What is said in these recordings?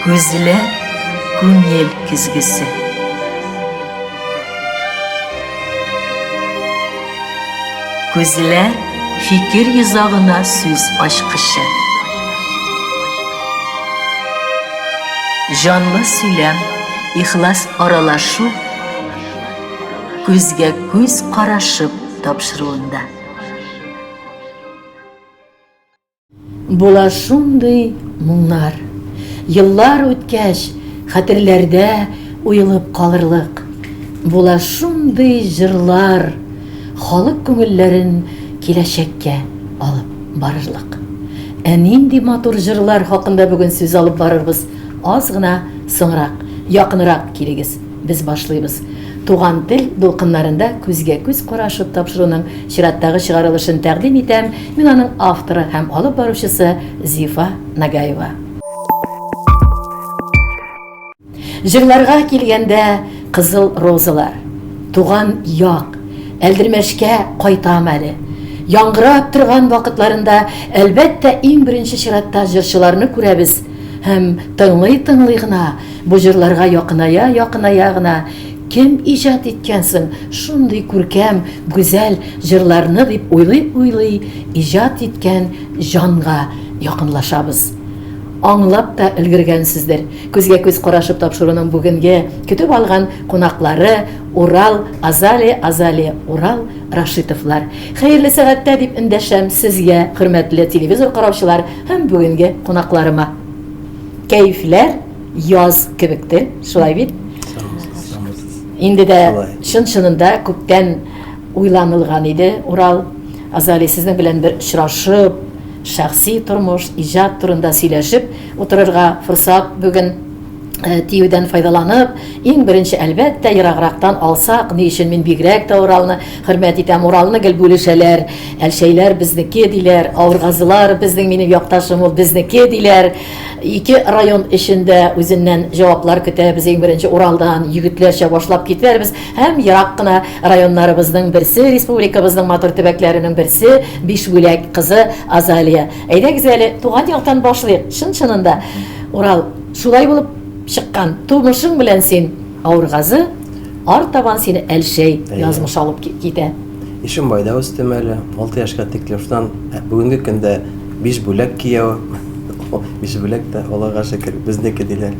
Күзләр күңел көзгесе. Күзләр фикер йозагына сүз ачкычы. Җанлы сөйләм, ихлас аралашу күзгә күз карашып тапшыруында. Була шундый моңнар. Еллар үткәч, хәтерләрдә уелып калырлык. Була шундый җырлар, халык күңелләрен киләчәккә алып барырлык. Ә нинди матур җырлар хакында бүген сүз алып барырбыз, аз гына соңрак. Якынрак килегез. Без башлыйбыз. Туган тел дулкыннарында күзгә-күз карашып тапшыруның чираттагы чыгарылышын тәкъдим итәм, мин аның авторы һәм алып баручысы Зифа Нагаева. Җырларга килгәндә, Кызыл розалар, Туган як, Әлдермәшкә кайтам әле. Яңгырап торган вакытларында, әлбәттә, иң беренче чиратта җырчыларны күрәбез һәм тыңлый-тыңлый гына Бу җырларга якыная-якыная гына кем иҗат иткән соң шундый күркәм, гүзәл җырларны дип уйлый-уйлый иҗат иткән җанга якынлашабыз. Аңлап та өлгергәнсездер, күзгә-күз карашып тапшыруның бүгенге көтеп алган кунаклары Урал, Азалия, Азалия, Урал Рашитовлар. Хәерле сәгатьтә дип эндәшәм сезгә, хөрмәтле телевизор караучылар һәм бүгенге кунакларыма. Кәефләр яз кебектер, шулай бит? Инде дә чын-чынында күптән уйланылган иде Урал. Азалия, сезнең белән бер очрашып, шәхси тормыш, иҗат турында сөйләшеп утырырга форсат бүген э, тиюдән файдаланып, иң беренче, әлбәттә, ераграктан алсак, ни өчен мин бигрәк тә Уралны хөрмәт итәм, Уралны гел бүлешәләр, Әлшәйләр безнеке диләр, Авыргазылар безнең, минем якташым ул безнеке диләр. Ике район эчендә үзеннән җаваплар көтәбез. Иң беренче Уралдан егетләрчә башлап китәрбез һәм ерак кына районнарыбызның берсе, республикабызның матур төбәкләренең берсе, Бишбүләк кызы Азалия. Әйдәгез әле, туган яктан башлыйк. Чын-чынында, Урал, шулай булып чыккан. Тумышың белән син Авыргазы, артабан сине Әлшәй язмыш алып китә. Ишембайда үстем әле, 6 яшькә тиклем. Шуннан бүгенге көндә Бишбүләк кияү. Бишбүләк тә, Аллага шөкер, безнеке диләр.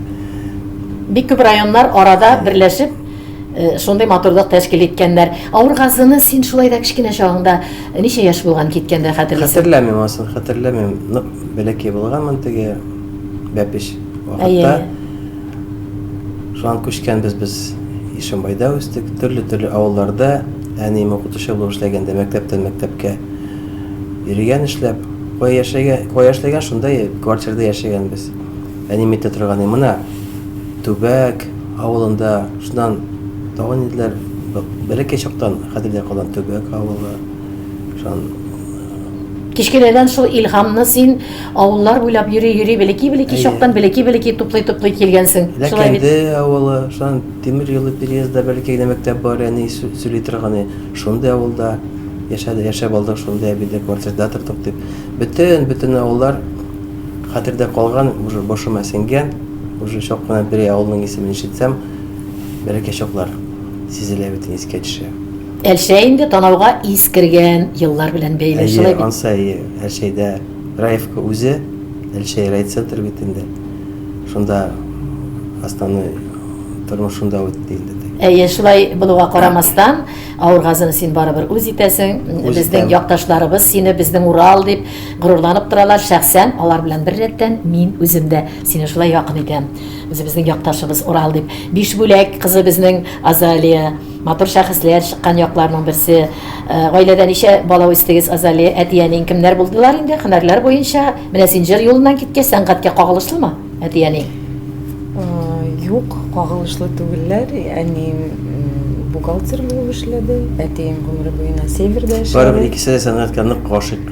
Бик күп районнар арада берләшеп, э, шундый матурлык тәшкил иткәннәр. Авыргазыны син шулай да кечкенә чагыңда э, ничә яшь булган киткәндә хәтерлисең? Хәтерләмим асын, хәтерләмим. Нык бәләкәй булганмын теге бәпеш вакытта. Шуннан күчкәнбез без Ишембайда үстек, төрле-төрле авылларда әнием укытучы булып эшләгәндә мәктәптән мәктәпкә йөргән эшләп, кая яшәгән, кая эшләгән, шунда квартирада яшәгәнбез. Әнием әйтә торган иде, менә Түбәк авылында, шуннан тагын иделәр, бәләкәй чактан хәтердә калган Түбәк авылы. Шуннан Кечкенәдән шул илһамны син авыллар буйлап йөри-йөри, бәләкәй-бәләкәй чактан бәләкәй-бәләкәй туплый-туплый килгәнсең. Шулай бит? Ләкәнде авылы, шуннан тимер юлы переездда бәләкәй генә мәктәп бар, әни сөйли торган иде. Шундый авылда яшәде, яшәп алдык, шундый әбидә квартирда тордык дип. Бөтен, бөтен авыллар хәтердә калган, уже башыма сеңгән. Уже чак кына берәй авылның исемен ишетсәм, бәләкәй чаклар сизелә бөтен искә төшә. Әлшәй инде танауга ис кергән еллар белән бәйле, Әйе, шулай бит? ансы әйе, Әлшәйдә Раевка үзе, Әлшәй райцентр бит инде. Шунда основной тормыш шунда үтте инде. Әйе, шулай булуга карамастан, Авыргазыны син барыбер үз итәсең. Үз Безнең итәм. якташларыбыз сине безнең Урал дип горурланып торалар. Шәхсән алар белән беррәттән мин үзем дә сине шулай якын итәм. Үзебезнең якташыбыз Урал дип. Бишбүләк кызы безнең Азалия. Матур шәхесләр чыккан якларның берсе. Э, гаиләдә ничә бала үстегез, Азалия? Әти-әниең кемнәр булдылар инде һөнәрләр буенча? Менә син җыр юлыннан киткәч, сәнгатькә кагылышлымы әти-әниең? Э, юк, кагылышлы түгелләр. Әнием бухгалтер булып эшләде. Әтием гомере буена Северда эшләде. Барыбер икесе дә сәнгатькә нык гашыйк.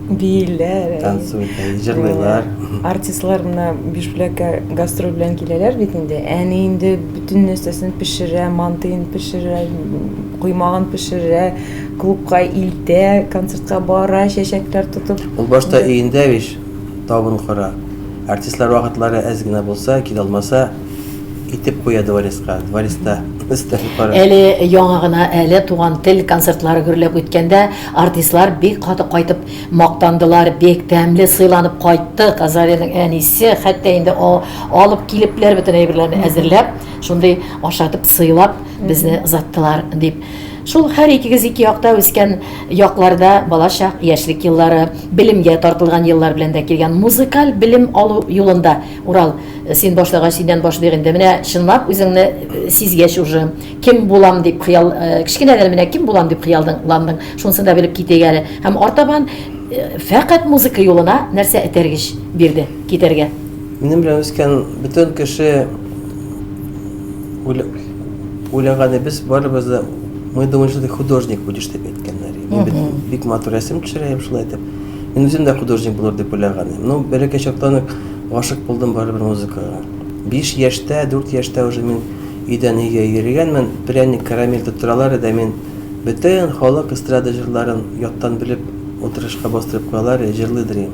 Бииләр. Танцуют, җырлыйлар. Артистлар менә Бишбүләккә гастроль белән киләләр бит инде. Әни инде бөтен нәрсәсен пешерә, мантыен пешерә, коймагын пешерә, клубка илтә, концертка бара, чәчәкләр тотып. Ул башта өендә бит табын кора. Артистлар вакытлары әз генә булса, килә алмаса, Итеп куя дворецка, дворецта өстәл кара. Әле яңа гына әле Туган тел концертлары гөрләп үткәндә артистлар бик каты кайтып мактандылар, бик тәмле сыйланып кайттык. Азалиянең әнисе хәтта инде алып килепләр бөтен әйберләрне әзерләп, шундый ашатып, сыйлап безне озаттылар дип. Шул һәр икегез ике якта үскән якларда балачак, яшьлек еллары, белемгә тартылган еллар белән дә килгән музыкаль белем алу юлында Урал Син башлагач, синнән башлыйк инде. Менә чынлап үзеңне э, сизгәч уже, кем булам дип хыял, э, кечкенәдән менә кем булам дип хыялландың, шунысын да белеп китик әле. Һәм артабан э, фәкать музыка юлына нәрсә этәргеч бирде китәргә? Минем белән үскән бөтен кеше уйлаган, без барыбыз да мы думали, что ты художник будешь дип әйткәннәр. Мин бит бик матур рәсем төшерәм шулай итеп. Мин үзем дә художник булыр дип уйлаган идем. Ну, бәләкәй чактан ук Гашыйк булдым барыбер музыкага. 5 яшьтә, 4 яшьтә уже мин өйдән өйгә йөргәнмен, пряник, карамель тоттыралар иде, мин бөтен халык эстрада җырларын яттан белеп, утырышка бастырып куялар, җырлыйдыр идем.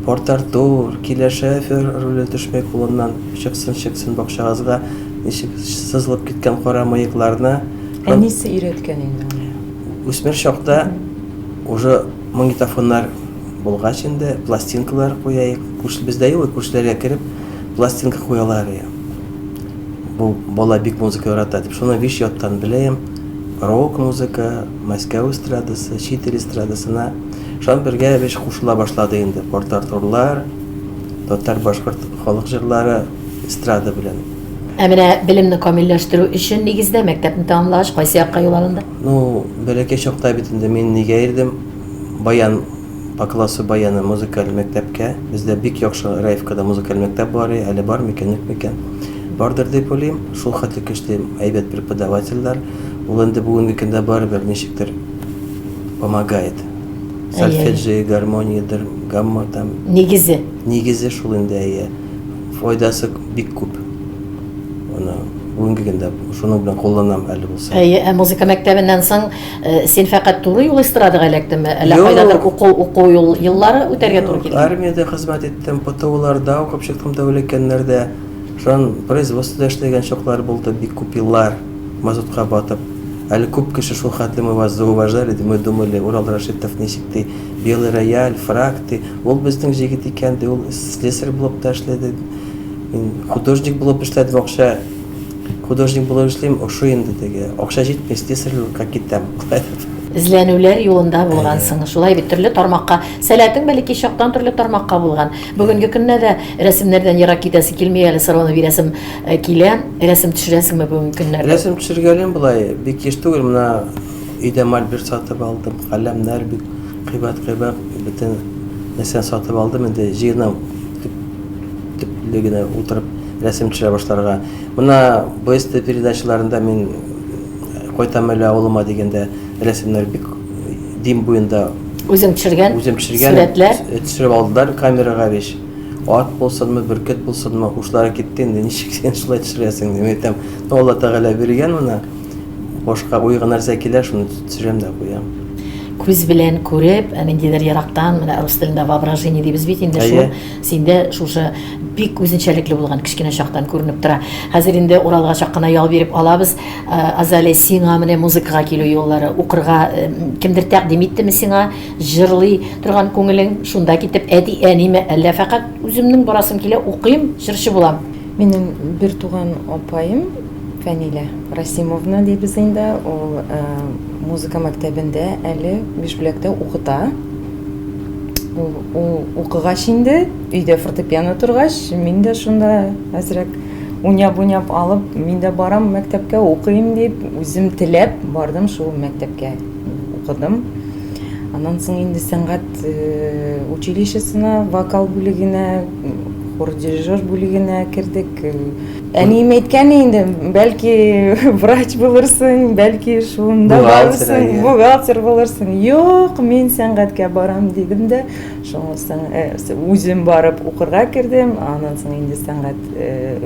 Порт-Артур, килә шофер руле төшмәй кулыннан, чыксын, чыксын бакчагызга, ничек сызылып киткән кара мыекларны. Әнисе өйрәткән инде аны. Үсмер чакта уже магнитофоннар Булгач инде, пластинкалар куяйык. Күрше бездә юк, күршеләргә кереп, пластинка куялар. Бу бала бик музыка ярата дип. Шуны биш яттан беләм. Рок музыка, Мәскәү эстрадасы, чит ил эстрадасына. Шуның бергә биш кушыла башлады инде. Порт-Артурлар, татар, башкорт халык җырлары эстрада белән. Ә менә белемне камилләштерү өчен нигездә мәктәпне тәмамлагач кайсы якка юл алынды? Ну, бәләкәй чакта бит инде мин нигә йөрдем? Баян по классу баяна музыкаль мәктәпкә. Бездә бик яхшы Раевкада музыкаль мәктәп бар, әле бар микән, юк микән. Бардыр дип уйлыйм. Шул хәтле көчле, әйбәт преподавательләр. Ул инде бүгенге көндә барыбер ничектер помогает. Сольфеджио, гармониядер, гамма там. Нигезе. Нигезе шул инде, әйе. Файдасы бик күп. Аны бүгенге көндә шуның белән кулланам әле булса. Әйе, ә музыка мәктәбеннән соң э, син фәкать туры юл эстрадага эләктеңме? Әллә кайдадыр уку уку юл еллары үтәргә туры килде? Армиядә хезмәт иттем, ПТУларда укып чыктым Дәүләкәннәрдә. Шуннан производствода эшләгән чаклар булды, бик күп еллар мазутка батып. Әле күп кеше шул хәтле мы вас зауважали, мы думали, Урал Рашитов ничек ди, белый рояль, фрак ди. Ул безнең җегет икән ди, ул слесарь булып та эшләде. Мин художник булып эшләдем, акча художник булып эшлим, ошый инде теге. Акча җитми, слесарьлыкка китәм. Эзләнүләр юлында булгансың. Шулай бит, төрле тармакка. Сәләтең бәләкәй чактан төрле тармакка булган. Бүгенге көндә дә рәсемнәрдән ерак китәсе килми, әле сорауны бирәсем э, килә. Рәсем төшерәсеңме бүгенге көннәрдә? Рәсем төшергәлим болай, бик еш түгел. Менә өйдә мольберт сатып алдым, каләмнәр бик кыйбат-кыйбат, бөтен нәрсәне сатып алдым инде, җыенам. Төпле генә утырып рәсем төшерә башларга. Менә БСТ передачаларында мин кайтам әле авылыма дигәндә рәсемнәр бик Дим буенда үзең төшергән, үзем төшергән сурәтләр төшереп алдылар камерага биш. Ат булсынмы, бөркет булсынмы, һушлары китте инде, ничек син шулай төшерәсең дип әйтәм. Ну, Алла Тәгалә биргән моны. Башка уйга нәрсә килә, шуны төшерәм дә куям. Күз белән күреп, ә ниндидер ерактан, менә рус телендә воображение дибез бит инде шул, синдә шушы бик үзенчәлекле булган кечкенә чактан күренеп тора. Хәзер инде Уралга чак кына ял биреп алабыз. Э, Азалия, сиңа менә музыкага килү юллары, укырга э, кемдер тәкъдим иттеме сиңа, җырлый торган күңелең шунда китеп, әти-әниме, әллә фәкать үземнең барасым килә, укыйм, җырчы булам? Минем бертуган апаем Фәнилә Расимовна дибез инде, ул э, музыка мәктәбендә әле Бишбүләктә укыта. Ул, ул укыгач инде, өйдә фортепиано торгач, мин дә шунда әзрәк уйнап-уйнап алып, мин дә барам мәктәпкә, укыйм дип, үзем теләп бардым шул мәктәпкә, укыдым. Аннан соң инде сәнгать э, училищесына, вокал бүлегенә. Хор дирижер бүлегенә кердек. Әнием әйткән инде, бәлки врач булырсың, бәлки шунда барырсың, бухгалтер булырсың. Юк, мин сәнгатькә барам дидем дә, шуңа соң үзем барып укырга кердем. Аннан соң инде сәнгать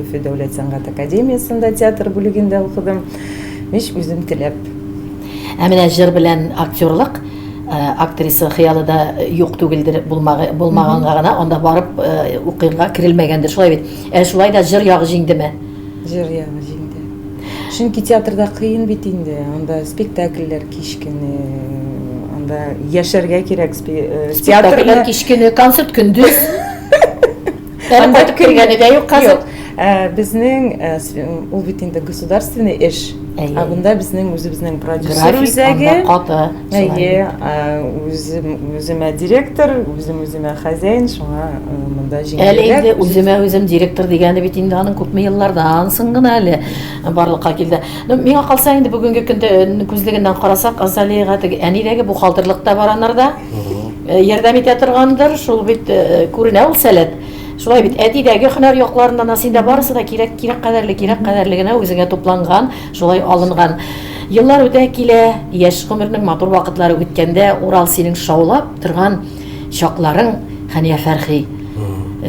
Өфе дәүләт сәнгать академиясендә театр бүлегендә укыдым. Мич үзем теләп. Ә менә җыр белән актерлык актриса хыялы да юк түгелдер, булмаганга гына анда барып укырга керелмәгәндер, шулай бит? Ә шулай да җыр ягы җиңдеме? Җыр ягы җиңде. Чөнки театрда кыен бит инде, анда спектакльләр кич көне, анда яшәргә кирәк. Спектакльләр кич көне, концерт көндез. Әле кайтып кергәне дә юк хәзер. Безнең ул бит инде государственный эш. Ә бында безнең үзебезнең продюсер үзәге. Каты. Әйе, үзем үземә директор, үзем үземә хозяин, шуңа монда җиңелрәк. Әле инде үземә үзем директор дигәне бит инде аның күпме еллардан соң гына әле барлыкка килде. Ну, миңа калса инде бүгенге көндә күзлегеннән карасак, Азалиягә теге әнидәге бухгалтерлык та бар анарда. Ярдәм итә торгандыр, шул бит күренә ул сәләт. Шулай бит, әтидәге һөнәр якларыннан да синдә барысы да кирәк, кирәк кадәрле, кирәк кадәрле генә үзеңә тупланган, шулай алынган. Еллар үтә килә, яшь гомернең матур вакытлары үткәндә, Урал синең шаулап торган чакларың Хәния Фәрхи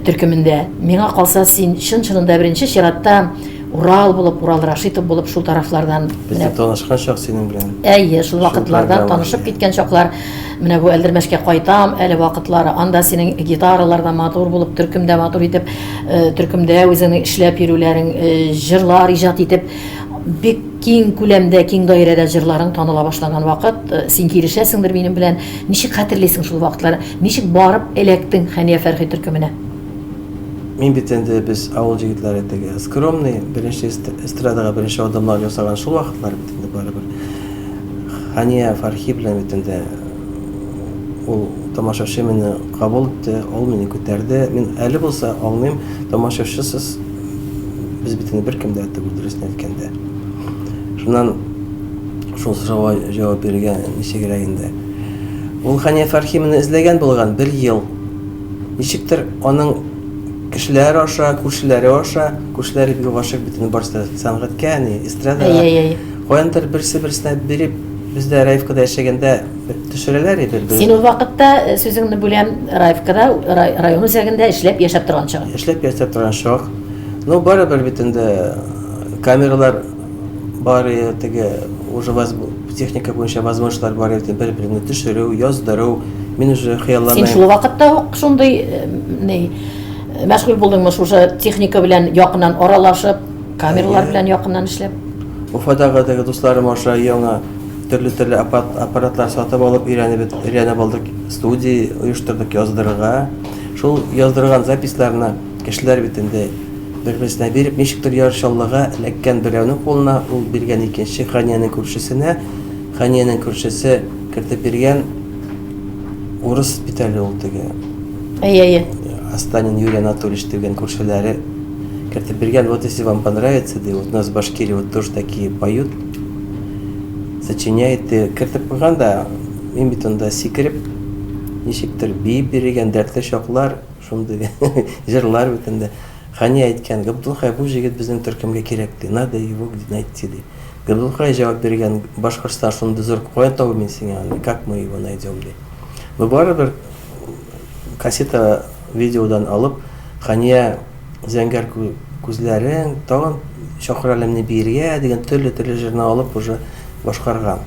төркемендә. Миңа калса, син чын-чынында беренче чиратта Урал булып, Урал Рашитов булып шул тарафлардан. Без дә танышкан чак синең белән. Әйе, шул вакытларда танышып киткән чаклар. Менә бу Әлдермәшкә кайтам әле вакытлары. Анда синең гитаралар да матур булып, төркемдә матур итеп, төркемдә үзеңнең эшләп йөрүләрең, җырлар иҗат итеп, бик киң күләмдә, киң даирәдә җырларың таныла башлаган вакыт. Син килешәсеңдер минем белән. Ничек хәтерлисең шул вакытларны? Ничек барып эләктең Хәния Фәрхи төркеменә? Мин бит инде без авыл җегетләре теге скромный, беренче эстрадага беренче адымнар ясаган шул вакытлар бит инде барыбер. Хания Фархи белән бит инде ул тамашачы мине кабул итте, ул мине күтәрде. Мин әле булса аңлыйм, тамашачысыз без бит инде беркем дә түгел, дөресен әйткәндә. Шуннан шул сорауга җавап бирергә ничегрәк инде. Ул Хания Фархи мине эзләгән булган бер ел. Ничектер аның кешеләр аша, күршеләре аша, күршеләре бик гашыйк бит инде барысы да сәнгатькә, ни, эстрадага. Әй-әй-әй. Каяндыр берсе берсенә биреп, бездә Раевкада яшәгәндә төшерәләр иде бер. Син ул вакытта, сүзеңне бүләм, Раевкада, район үзәгендә эшләп яшәп торган чак. Эшләп яшәп торган чак. Ну, барыбер бит инде камералар бар, теге уже техника буенча возможностьлар бар иде, бер-береңне төшерү, яздыру. Мин уже хыялланам. Син шул вакытта ук шундый ни мәшгуль булдыңмы шушы техника белән якыннан аралашып, камералар белән якыннан эшләп? Уфадагы теге дусларым аша яңа төрле-төрле аппаратлар сатып алып өйрәнеп өйрәнеп алдык, студия оештырдык яздырырга. Шул яздырган записьларны кешеләр бит инде бер-берсенә биреп, ничектер Яр Чаллыга эләккән берәүнең кулына, ул биргән икенче Хәниянең күршесенә, Хәниянең күршесе кертеп биргән урыс бит әле ул теге. Әйе, әйе. Останин Юрий Анатольевич дигән күршеләре кертеп биргән, вот если вам понравится, ди, вот у нас в Башкирии вот тоже такие поют, сочиняет, ди, кертеп куйган да, мин бит анда сикереп, ничектер биеп биргән дәртле чаклар, Шундый җырлар бит инде. Хәния әйткән, Габдулхай, бу җегет безнең төркемгә кирәк, ди. Надо его найти, ди. Габдулхай җавап биргән, Башкортстан шундый зур, каян табыйм мин сиңа аны, как мы его найдем, ди. Но барыбер кассета видеодан алып, Хәния зәңгәр күзләрең, тагын чакыр әле мине биергә дигән төрле-төрле җырны алып уже башкарган.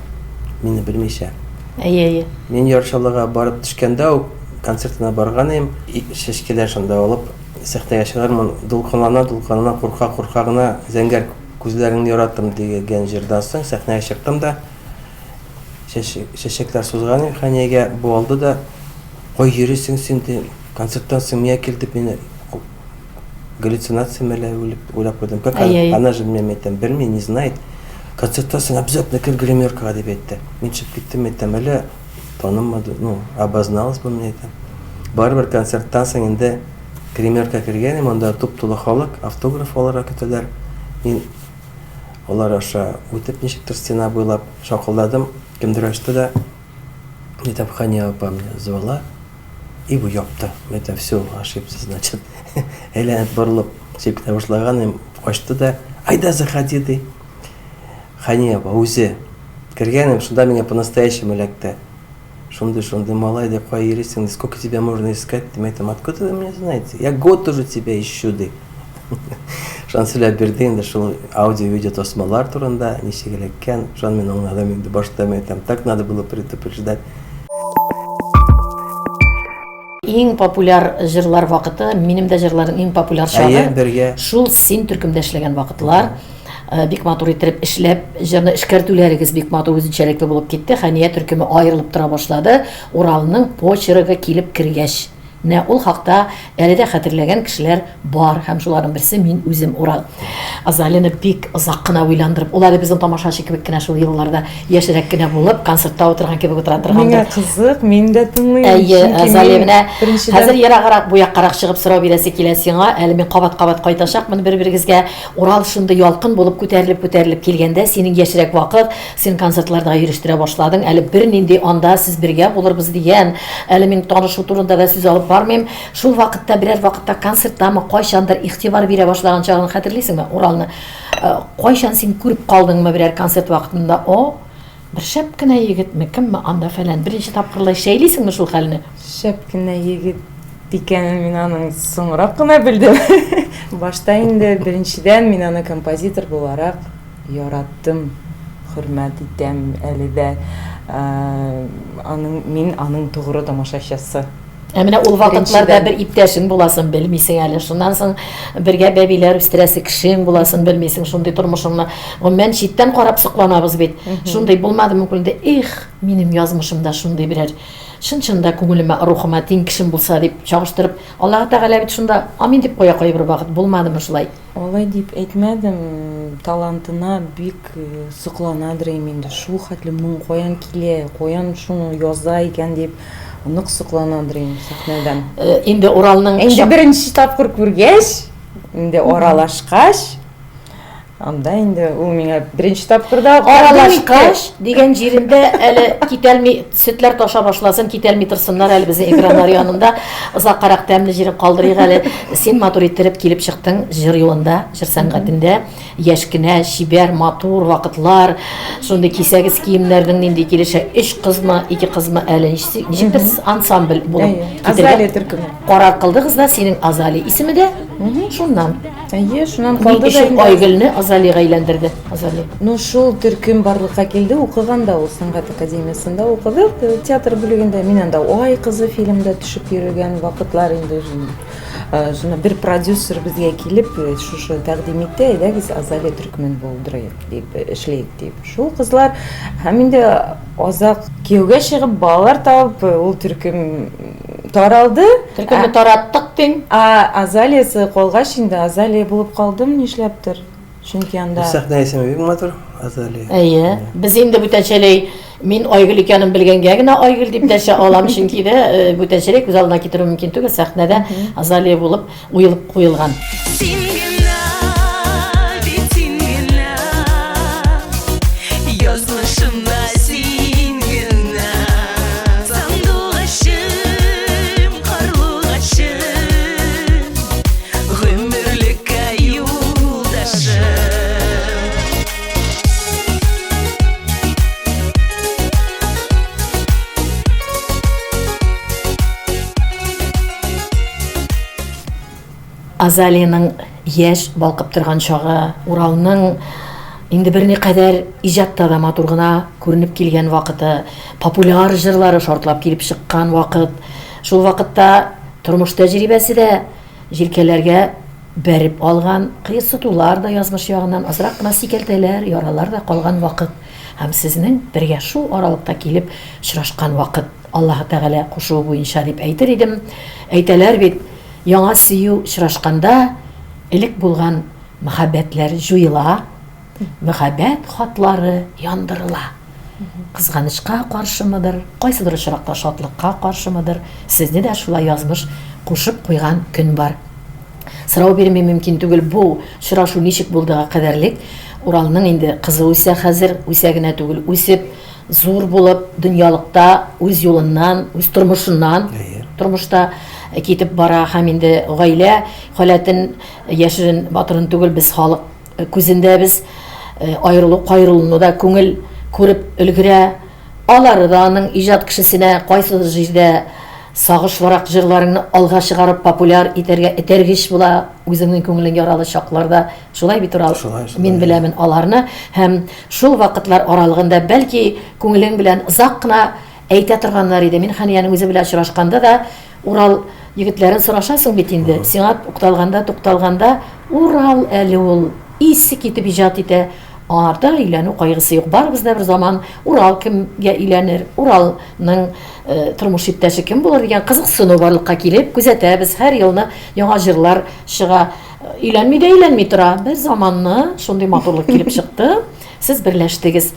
Мине белмичә. Әйе, әйе. Мин Яр Чаллыга барып төшкәндә үк концертына барган идем. Чәчкәләр шунда алып сәхнәгә чыгармын. Дулкынлана, дулкынлана, курка, курка гына зәңгәр күзләреңне яраттым дигән җырдан соң сәхнәгә чыктым да чәчәкләр сузган идем Хәниягә. Бу алды да, кай йөрисең син, ди, концерттан соң миңа кил дип мине галлюцинация мәллә уйлап куйдым. Как она же меня әйтәм, белми, не знает. Концерттан соң обязательно кер гримеркага дип әйтте. Мин чыгып киттем, әйтәм, әллә танымады, ну, обозналась бы мне әйтәм. Барыбер концерттан соң инде гримерка кергән идем, анда туп-тулы халык, автограф алырга көтәләр. Мин алар аша үтеп ничектер стена буйлап шакылдадым. Кемдер ачты да, әйтәм, Хания апа меня звала. И бу япты. Мин әйтәм, все, ошибся, значит. Әйләнеп борылып чип кенә башлаган идем, ачты да, айда заходи, ди. Хәния апа үзе кергән идем, шунда миңа по-настоящему эләкте. Шундый-шундый малай, ди, кая йөрисең, ди, сколько тебя можно искать, ди. Мин әйтәм, откуда вы меня знаете? Я год уже тебя ищу, ди. Шуны сөйләп бирде инде шул аудио-видео тасмалар турында, ничек эләккән. Шуны мин аңладым инде башта мин әйтәм, так надо было предупреждать. Иң популяр җырлар вакыты, минем дә җырларның иң популяр чагы. Әйе, бергә. Шул син төркемдә эшләгән вакытлар. Э, бик матур иттереп эшләп, җырны эшкәртүләрегез бик матур үзенчәлекле булып китте. Хәния төркеме аерылып тора башлады. Уралның почерыгы килеп кергәч. Менә ул хакта әле дә хәтерләгән кешеләр бар һәм шуларның берсе мин үзем Урал. Азалияне бик озак кына уйландырып, ул әле безнең тамашачы кебек кенә шул елларда яшьрәк кенә булып, концертта утырган кебек утыра торгандыр. Миңа кызык, мин дә тыңлыйм. Әйе, Азалия, менә хәзер ераграк бу яккарак чыгып сорау бирәсе килә сиңа. Әле мин кабат-кабат кайтачакмын бер-берегезгә. Урал шундый ялкын булып күтәрелеп-күтәрелеп килгәндә, синең яшьрәк вакыт, син концертларда йөрештерә башладың, әле бернинди анда сез бергә булырбыз дигән, әле мин танышу турында да сүз алып бармыйм. Шул вакытта, берәр вакытта концерттамы, кайчандыр игътибар бирә башлаган чагын хәтерлисеңме, Уралны? Э, кайчан син күреп калдыңмы берәр концерт вакытында, о, бер шәп кенә егетме, кемме анда фәлән, беренче тапкырлай шәйлисеңме шул хәлне? Шәп кенә егет икәнен мин аның соңрак кына белдем. Башта инде беренчедән мин аны композитор буларак яраттым, хөрмәт итәм әле дә. Аның мин аның тугры тамашачысы. Ә менә ул вакытларда бер иптәшең буласын белмисең әле. Шуннан соң бергә бәбиләр үстерәсе кешең буласын белмисең. Шундый тормышыңны гомумән читтән карап сокланабыз бит. Шундый булмадымы күңелдә, эх, минем язмышымда шундый берәр чын-чында күңелемә, рухыма тиң кешем булса дип чагыштырып, Аллаһы Тәгалә бит шунда амин дип куя кайбер вакыт. Булмадымы шулай? Алай дип әйтмәдем, талантына бик сокланадыр идем инде, шул хәтле моң каян килә, каян шуны яза икән дип нык сокланадыр идем сәхнәдән. Инде Уралның Инде беренче тапкыр күргәч, инде аралашкач, Анда инде ул миңа беренче тапкыр да аралашкач дигән җирендә әле китәлми, сөтләр таша башласын, китәлми торсыннар әле безнең экраннар янында. Озаккарак тәмле җирен калдырыйк әле. Син матур иттереп килеп чыктың җыр юлында, җыр сәнгатендә. Яшь кенә, чибәр, матур вакытлар. Шундый кисәгез киемнәрнең нинди килешә. Өч кызмы, ике кызмы әле ничектер сез ансамбль булып китергә төркеме. Карар кылдыгыз да, синең Азали исеме дә шуннан. Әйе, шуннан калды да инде. Айгөлне Азалига әйләндерде. Азали. Ну, шул төркем барлыкка килде, укыганда ул сәнгать академиясендә укыдык, э, театр бүлегендә. Мин анда Ай кызы фильмда төшеп йөргән вакытлар инде. Э, шуны бер продюсер безгә килеп, э, шушы тәкъдим итте, әйдәгез Азалия төркемен булдырыйк дип, эшлик дип. Шул кызлар һәм инде азак кияүгә чыгып, балалар табып, ул төркем таралды. Төркемне тараттык диң. Ә Азалиясы калгач инде Азалия булып калдым нишләптер. Чөнки анда Сәхнә исеме бик матур, Азалия. Әйе. Без инде бүтәнчәләй мин Айгөл икәнен белгәнгә генә Айгөл дип дәшә алам, чөнки дә э, бүтәнчәләй күз алдына китерү мөмкин түгел, сәхнәдә Азалия булып уелып куелган. Син генә, бит син генә, язмышымда син генә. Сандугачым, карлугачым, гомерлеккә юлдашым. Азалиянең яшь балкып торган чагы, Уралның инде берникадәр иҗатта да матур гына күренеп килгән вакыты, популяр җырлары шартлап килеп чыккан вакыт. Шул вакытта тормыш тәҗрибәсе дә җилкәләргә бәреп алган, кыерсытулар да язмыш ягыннан азрак кына сикәлтәләр, яралар да калган вакыт. Һәм сезнең бергә шул аралыкта килеп очрашкан вакыт. Аллаһы Тәгалә кушуы буенча дип әйтер идем. Әйтәләр бит, яңа сөю очрашканда элек булган мәхәббәтләр җуела, мәхәббәт хатлары яндырыла. Кызганычка каршымыдыр, кайсыдыр очракта шатлыкка каршымыдыр, сезне дә шулай язмыш кушып куйган көн бар. Сорау бирми мөмкин түгел, бу очрашу ничек булдыга кадәрлек. Уралның инде кызы үсә хәзер, үсә генә түгел, үсеп, зур булып, дөньялыкта үз юлыннан, үз тормышыннан Әйе. тормышта китеп бара һәм инде гаилә халәтен яшерен батырын түгел, без халык күзендә без аерылу, каерылуны да күңел күреп өлгерә. Алары да аның иҗат кешесенә кайсы җирдә сагышлырак җырларыңны алга чыгарып популяр итәргә этәргеч була, үзеңнең күңелең яралы чакларда. Шулай бит, Урал? Шулай, шулай. Мин беләмен аларны. Һәм шул вакытлар аралыгында бәлки күңелең белән озак кына әйтә торганнар иде. Мин Хәниянең үзе белән очрашканда да Урал егетләрен сорашасың бит инде. Сиңа тукталганда, тукталганда Урал әле ул исе китеп иҗат итә. Аңарда өйләнү кайгысы юк. Барыбыз да бер заман Урал кемгә өйләнер, Уралның э, тормыш иптәше кем булыр дигән кызыксыну барлыкка килеп, күзәтәбез. Һәр елны яңа җырлар чыга. Өйләнми дә өйләнми тора. Бер заманны шундый матурлык килеп чыкты. Сез берләштегез.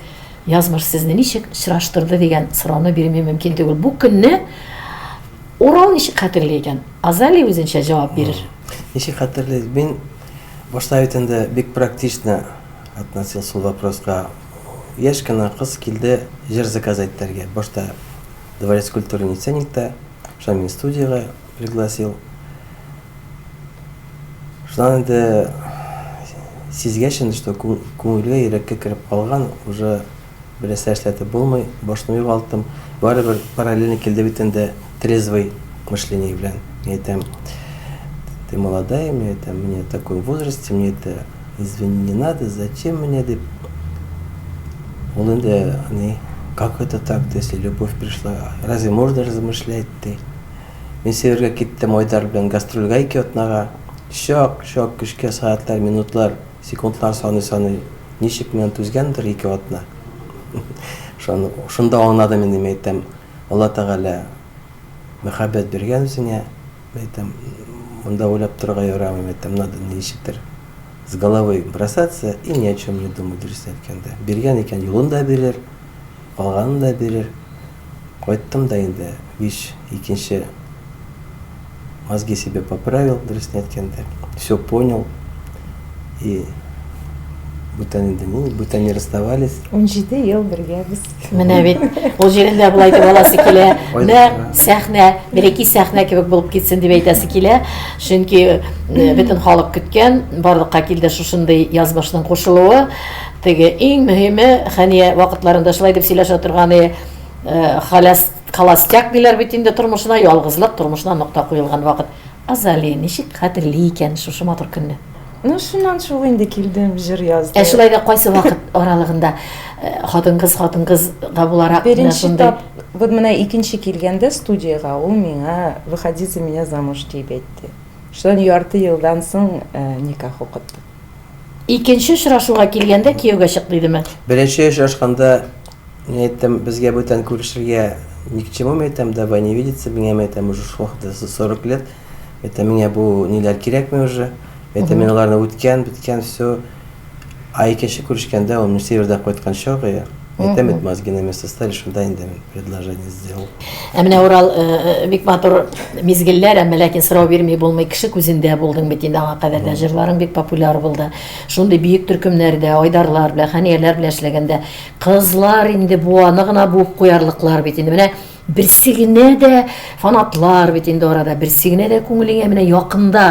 Язмыш сезне ничек очраштырды дигән сорауны бирми мөмкин түгел. Бу көнне Урал ничек хәтерли икән? Азалия үзенчә җавап бирер. Ничек хәтерли? Мин башта бит инде бик практично относился ул вопроска. Яшь кенә кыз килде җыр заказ итәргә. Башта Дворец культуры Нефтяникта, шуннан мин студиягә пригласил. Шуннан инде сизгәч инде, что күңелгә, йөрәккә кереп калган, уже бернәрсә эшләтеп булмый, башны югалттым. Барыбер параллельно килде бит инде трезвый мышление белән. Мин әйтәм, ты молодая, мин әйтәм, мне в таком возрасте, мне это, извини, не надо, зачем мне, дип. Ул инде, ни, как это так, если любовь пришла, разве можно размышлять, ты? Мин Себергә киттем Айдар белән гастрольгә ике атнага. Чак, чак көчкә сәгатьләр, минутлар, секундлар саный-саный ничек мин түзгәндер ике атна. Шуны, шунда аңладым инде, мин әйтәм, Алла Тәгалә мәхәббәт биргән үзеңә, мин әйтәм, монда уйлап торырга ярамый, мин әйтәм, надо ничектер с головой бросаться и ни о чем не думать, дөресен әйткәндә. Биргән икән, юлын да бирер, калганын да бирер. Кайттым да инде, биш, икенче мозги себе поправил, дөресен әйткәндә. Все понял. И бүтән инде ни, бүтән не расставались. 17 ел бергә без. Менә бит, ул җирендә болай дип аласы килә. Нәкъ сәхнә, бәләкәй сәхнә кебек булып китсен дип әйтәсе килә. Чөнки э, бөтен халык көткән, барлыкка килде шушындый язмышның кушылуы. Теге иң мөһиме, Хәния вакытларында шулай дип сөйләшә торган э, холостяк диләр бит инде тормышына, ялгызлык тормышына нокта куелган вакыт. Азалия ничек хәтерли икән шушы матур көнне? Ну, шуннан шул инде килдем, җыр яздым. Ә шулай да кайсы вакыт аралыгында э, хатын-кыз хатын-кызга буларак менә шундый тап, вот менә икенче килгәндә студиягә ул миңа выходи за меня замуж дип әйтте. Шуннан ярты елдан соң э, никах укыттык. Икенче очрашуга килгәндә кияүгә чык дидеме? Беренче очрашканда мин әйттем, безгә бүтән күрешергә ни к чему, мин әйтәм, давай не видеться, миңа мин әйтәм, уже шул вакытта 40 лет, мин әйтәм, миңа бу ниләр кирәкми уже, мин әйтәм, мин аларны үткән, беткән, все. Ә икенче күрешкәндә ул мин Севердән кайткан чак, әйтәм бит, мозги на место стали, шунда инде мин предложение сделал. Ә менә Урал э, э, бик матур мизгелләр, әмма ләкин сорау бирми булмый. Кеше күзендә булдың бит инде аңа кадәр дә җырларың бик популяр булды. Шундый бөек төркемнәрдә, Айдарлар белән, Хәнияләр белән эшләгәндә, кызлар инде буаны гына буып куярлыклар бит инде. Менә берсе генә дә фанатлар бит инде арада, берсе генә дә күңелеңә менә якында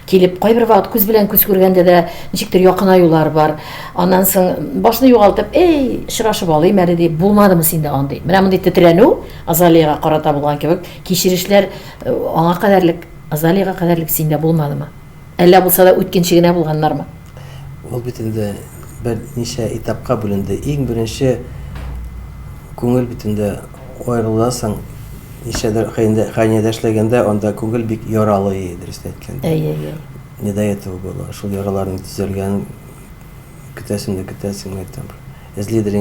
килеп, кайбер вакыт күз белән күз күргәндә дә ничектер якынаюлар бар. Аннан соң башны югалтып, эй, очрашып алыйм әле дип, булмадымы синдә андый? Менә мондый тетрәнү Азалиягә карата булган кебек кичерешләр э, аңа кадәрлек, Азалиягә кадәрлек синдә булмадымы? Әллә булса да үткенче генә булганнармы? Ул бит инде берничә этапка бүленде. Иң беренче күңел бит инде аерыласың, ничәдер хәйнәдә эшләгәндә анда күңел бик яралы, дөресен әйткәндә. Әйе, әйе. Не до этого было. Шул яраларның төзәлгәнен көтәсең дә көтәсең, әйтәм. Эзлидер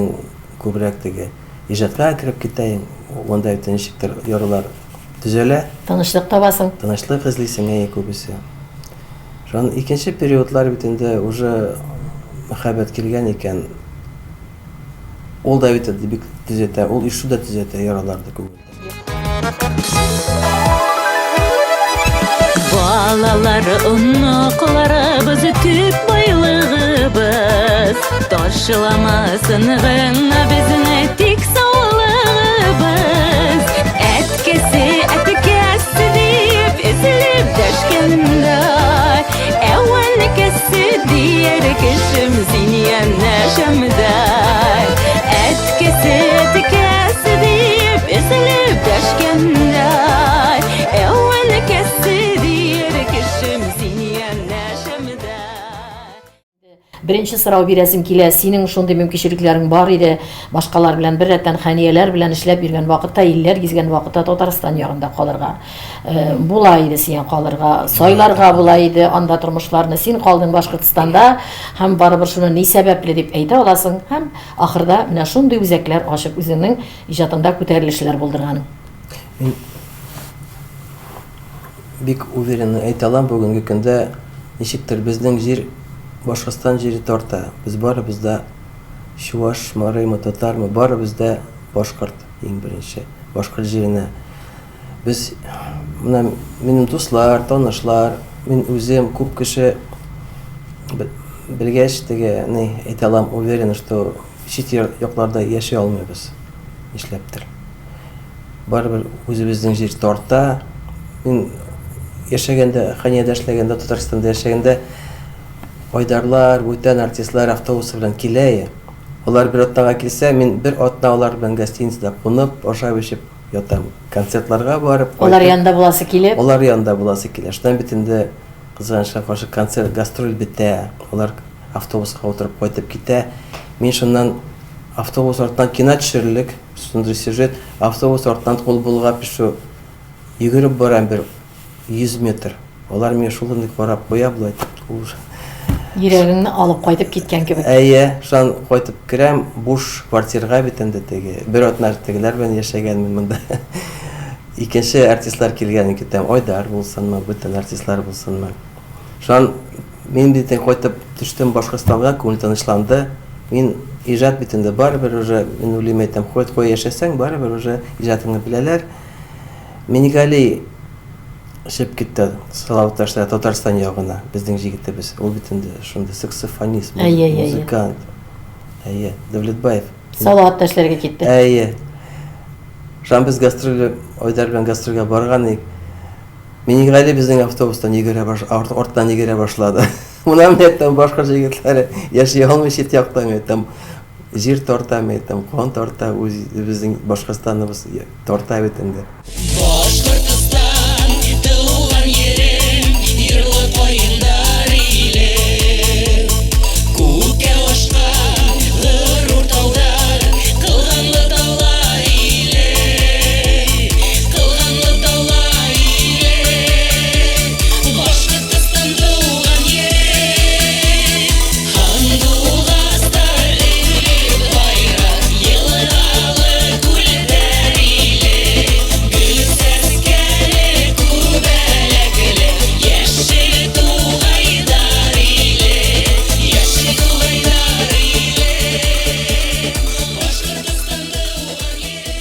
күбрәк теге иҗатка кереп китәем, анда бит ничектер яралар төзәлә. Тынычлык табасың. Тынычлык эзлисең, әйе, күбесе. Шуннан икенче периодлар бит инде уже мәхәббәт килгән икән, ул да бит инде бик төзәтә, ул ишү дә төзәтә яраларны күңелдә. Балалар, оныкларыбыз төп байлыгыбыз. Ташламасын гына безне тик саулыгыбыз. Әткәсе, әткәсе. Беренче сорау бирәсем килә, синең шундый мөмкинчелекләрең бар иде, башкалар белән беррәттән Хәнияләр белән эшләп йөргән вакытта, илләр гизгән вакытта Татарстан ягында калырга. Э, була иде сиңа калырга, сайларга була иде анда тормышларны. Син калдың Башкортстанда һәм барыбер шуны ни сәбәпле дип әйтә аласың һәм ахырда менә шундый үзәкләр ачып үзеңнең иҗатыңда күтәрелешләр булдырган. Мин бик уверенно әйтә алам, бүгенге көндә ничектер безнең җир Башкортстан җире тарта. Без барыбыз да чуваш, марыймы, татармы, барыбыз да башкорт иң беренче. Башкорт җиренә. Без менә минем дуслар, танышлар, мин үзем күп кеше белгәч, теге ни әйтә алам, уверен, что чит якларда яши алмыйбыз. Нишләптер. Барыбер үзебезнең җир тарта. Мин яшәгәндә, Хәниядә эшләгәндә, Татарстанда яшәгәндә Айдарлар, бүтән артистлар автобусы белән килә. Алар бер атнага килсә, мин бер атна алар белән гостиницада кунып, ашап-эчеп ятам. Концертларга барып, Алар янында буласы килеп. Алар янында буласы килә. Шуннан бит инде кызганычка каршы концерт, гастроль бетә. Алар автобуска утырып кайтып китә. Мин шуннан автобус артыннан кино төшерерлек, шундый сюжет, автобус артыннан кул болгап шу йөгереп барам бер 100 метр. Алар миңа шул карап куя болай итеп. Йөрәгеңне алып кайтып киткән кебек. Әйе, шуннан кайтып керәм, буш квартирага бит инде теге. Бер атна тегеләр белән яшәгәнмен монда. Икенче артистлар килгәнен көтәм. Айдар булсынмы, бүтән артистлар булсынмы. Шуннан мин бит кайтып төштем Башкортстанга, күңел тынычланды. Мин иҗат бит инде барыбер уже, мин уйлыйм әйтәм, хоть кая яшәсәң, барыбер уже иҗатыңны беләләр. Минигали чыгып китте Салават ташлар Татарстан ягына, безнең җегетебез. Ул бит инде шундый саксофонист, музыкант. Әйе, Давлетбаев. Салават ташларга китте. Әйе. Шуннан без гастрольгә, Айдар белән гастрольгә барган идек. Минигали безнең автобустан йөгерә баш, арттан йөгерә башлады. Менә мин әйтәм, башка җегетләре яши алмый чит якта, мин әйтәм, җир тарта, мин әйтәм, кан тарта, үзебезнең Башкортстаныбыз тарта бит инде. Башкортстан, туган җирем, йырлы каеннар иле. Күккә ашкан горур таулар, кылганлы таулар иле. Кылганлы таулар иле. Башкортстан туган җирем. Һандугастар өреп байрак, елгалы күлләр иле. Гөл сәскәле, күбәләкле, яшел тугайлар иле. Яшел тугайлар иле. Башкортстан туган җирем.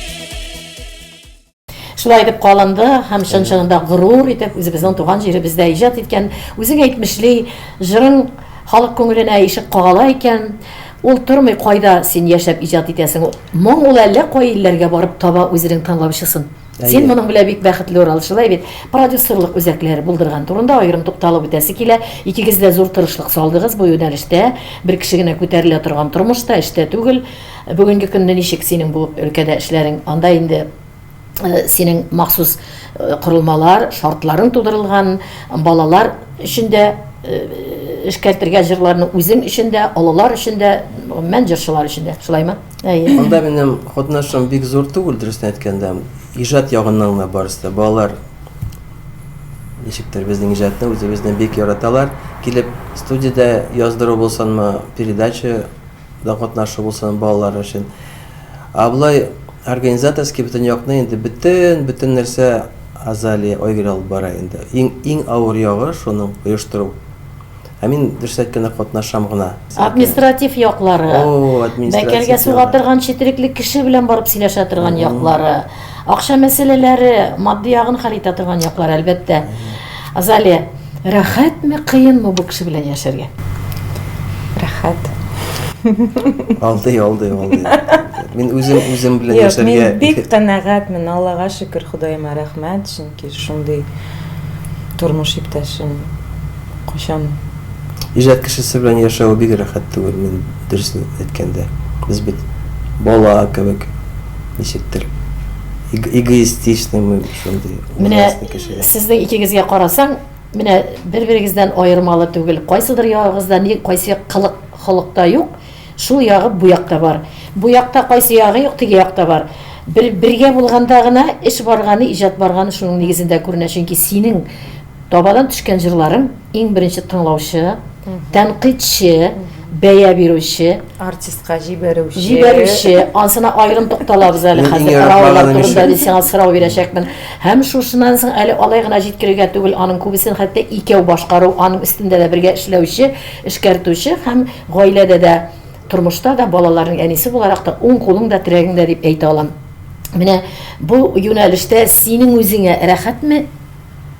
Шулай итеп калынды һәм чын-чынында горур итеп үзебезнең туган җиребездә иҗат иткән, үзең әйтмешли, җырың халык күңеленә ишек кагала икән, ул тормый кайда син яшәп иҗат итәсең. Моң ул әллә кай илләргә барып таба үзенең тыңлаучысын. Син моның белән бик бәхетле, Урал, шулай бит? Продюсерлык үзәкләре булдырган турында аерым тукталып үтәсе килә. Икегез дә зур тырышлык салдыгыз бу юнәлештә. Бер кеше генә күтәрелә торган тормышта, эштә түгел. Бүгенге көнне ничек синең бу өлкәдә эшләрең? Анда инде синең махсус корылмалар, шартларың тудырылган, балалар өчен дә эшкәртергә җырларны үзең өчен дә, олылар өчен дә, гомумән җырчылар өчен дә. Шулаймы? Әйе. Анда минем катнашым бик зур түгел, дөресен әйткәндә. Иҗат ягыннан гына барысы да. Балалар ничектер безнең иҗатны үзебезне бик яраталар. Килеп студиядә яздыру булсынмы, передача да катнашу булсын балалар өчен. Ә болай организаторский бөтен якны инде бөтен, бөтен нәрсә Азалия Айгөл алып бара инде. Иң, иң авыр ягы шуның оештыру. Ә мин дөрес әйткәндә катнашам гына. Административ яклары. О, административ. Бәкәргә суга торган четерекле кеше белән барып сөйләшә торган яклары. Акча мәсьәләләре, матди ягын хәл итә торган яклары, әлбәттә. Азалия, рәхәтме, кыенмы бу кеше белән яшәргә? Рәхәт. Алдый, алдый, алдый. Мин үзем үзем белән яшәргә. Мин бик канәгатьмен, Аллага шөкер, Ходаема рәхмәт, чөнки шундый тормыш иптәшем кайчан Иҗат кешесе белән яшәү бик рәхәт түгел, мин дөресен әйткәндә. Без бит бала кебек ничектер эгоистичный мы шундый. Менә сезнең икегезгә карасаң, менә бер-берегездән аермалы түгел. Кайсыдыр ягыгызда ни кайсы кылык холыкта юк, шул ягы бу якта бар. Бу якта кайсы ягы юк, теге якта бар. Бер бергә булганда гына эш барганы, иҗат барганы шуның нигезендә күренә, чөнки синең табадан төшкән җырларың иң беренче тыңлаучы, тәнкыйтьче, бәя бирүче, артистка җибәрүче. Җибәрүче, ансына аерым тукталабыз әле хәзер. Раулар турында мин сиңа сорау бирәчәкмен. Һәм шушыннан соң әле алай гына җиткерергә түгел, аның күбесен хәтта икәү башкару, аның өстендә дә бергә эшләүче, эшкәртүче һәм гаиләдә дә, тормышта да балаларның әнисе буларак та уң кулың да, терәгең дә дип әйтә алам. Менә бу юнәлештә синең үзеңә рәхәтме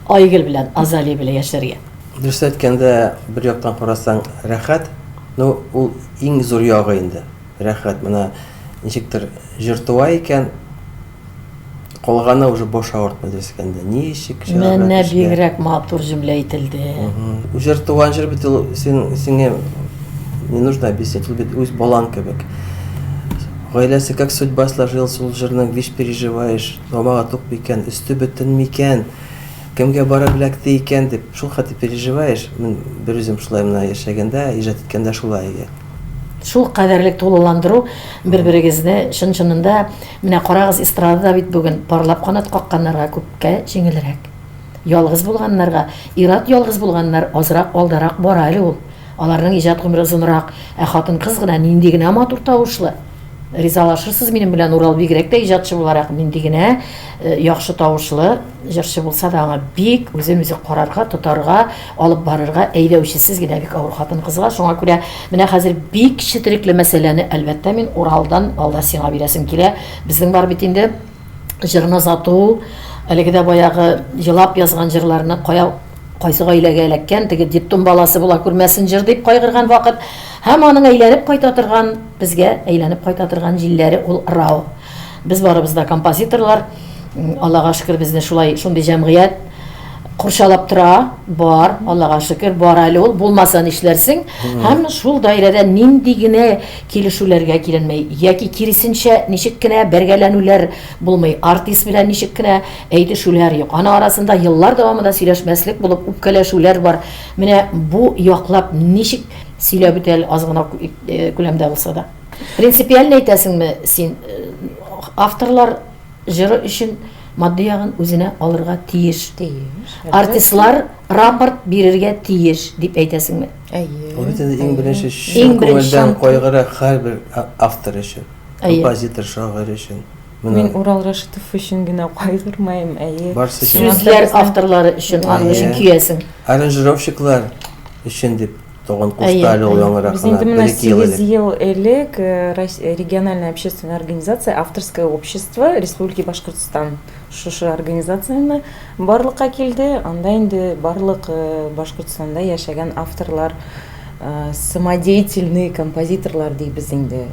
Айгөл белән, Азалия белән яшәргә? Дөрес әйткәндә, бер яктан карасаң, рәхәт. Ну, ул иң зур ягы инде. Рәхәт. Менә ничектер җыр туа икән, калганы уже баш авыртмый дөрес әйткәндә. Ничек чыгарга Менә бигрәк матур җөмлә әйтелде. Җыр туган җыр бит ул син сиңа не нужно объяснять, ул бит үз балаң кебек. Гаиләсе как судьба сложилась, ул җырның вич переживаешь, тамагы тук микән, өсте бөтен микән, кемгә барып эләкте икән дип, шул хәтле переживаешь. Мин бер үзем шулай менә яшәгәндә, иҗат иткәндә шулай иде. Шул кадәрлек тулыландыру бер-берегезне чын-чынында, менә карагыз, эстрадада бит бүген парлап канат какканнарга күпкә җиңелрәк. Ялгыз булганнарга, ир-ат ялгыз булганнар азрак алдарак бара әле ул. Аларның иҗат гомере озынрак. Ә хатын-кыз гына нинди генә матур тавышлы. Ризалашырсыз минем белән, Урал бигрәк тә иҗатчы буларак нинди генә яхшы тавышлы җырчы булса да, аңа бик үзен үзе карарга, тотарга, алып барырга әйдәүчесез генә бик авыр хатын-кызга. Шуңа күрә менә хәзер бик четерекле мәсьәләне, әлбәттә, мин Уралдан алда сиңа бирәсем килә. Безнең бар бит инде җырны озату, әлеге дә баягы елап язган җырларны кая кайсы гаиләгә эләккән, теге детдом баласы була күрмәсен җыр дип кайгырган вакыт. Һәм аның әйләнеп кайта торган, безгә әйләнеп кайта торган җилләре ул Рау. Без барыбыз да композиторлар. Аллага шөкер, безне шулай шундый җәмгыять курчалап тора, бар, Аллага шөкер, бар әле ул, булмаса нишләрсең? Һәм шул даирәдә нинди генә килешүләргә киленмәй, яки киресенчә, ничек кенә бәргәләнүләр булмый, артист белән ничек кенә әйтешүләр юк. Аны арасында еллар дәвамында сөйләшмәслек булып үпкәләшүләр бар. Менә бу яклап ничек сөйләп үтә әле, аз гына күләмдә булса да. Принципиально әйтәсеңме син, авторлар җыры өчен матди ягын үзенә алырга тиеш. Тиеш. Артистлар рапорт бирергә тиеш дип әйтәсеңме? Әйе. Ул бит инде иң беренче чын күңелдән кайгыра һәрбер автор өчен, композитор, шагыйрь өчен. Мин Урал Рашитов өчен генә кайгырмыйм, әйе. Барсы өчен. Сүзләр авторлары өчен, аның өчен көясең. Аранжировщиклар өчен дип тагын кушты әле ул яңарак Без инде менә 8 ел элек региональная общественная организация Авторское общество Республики Башкортостан шушы организацияне барлыкка килде. Анда инде барлык Башкортстанда яшәгән авторлар, самодеятельный композиторлар дибез инде.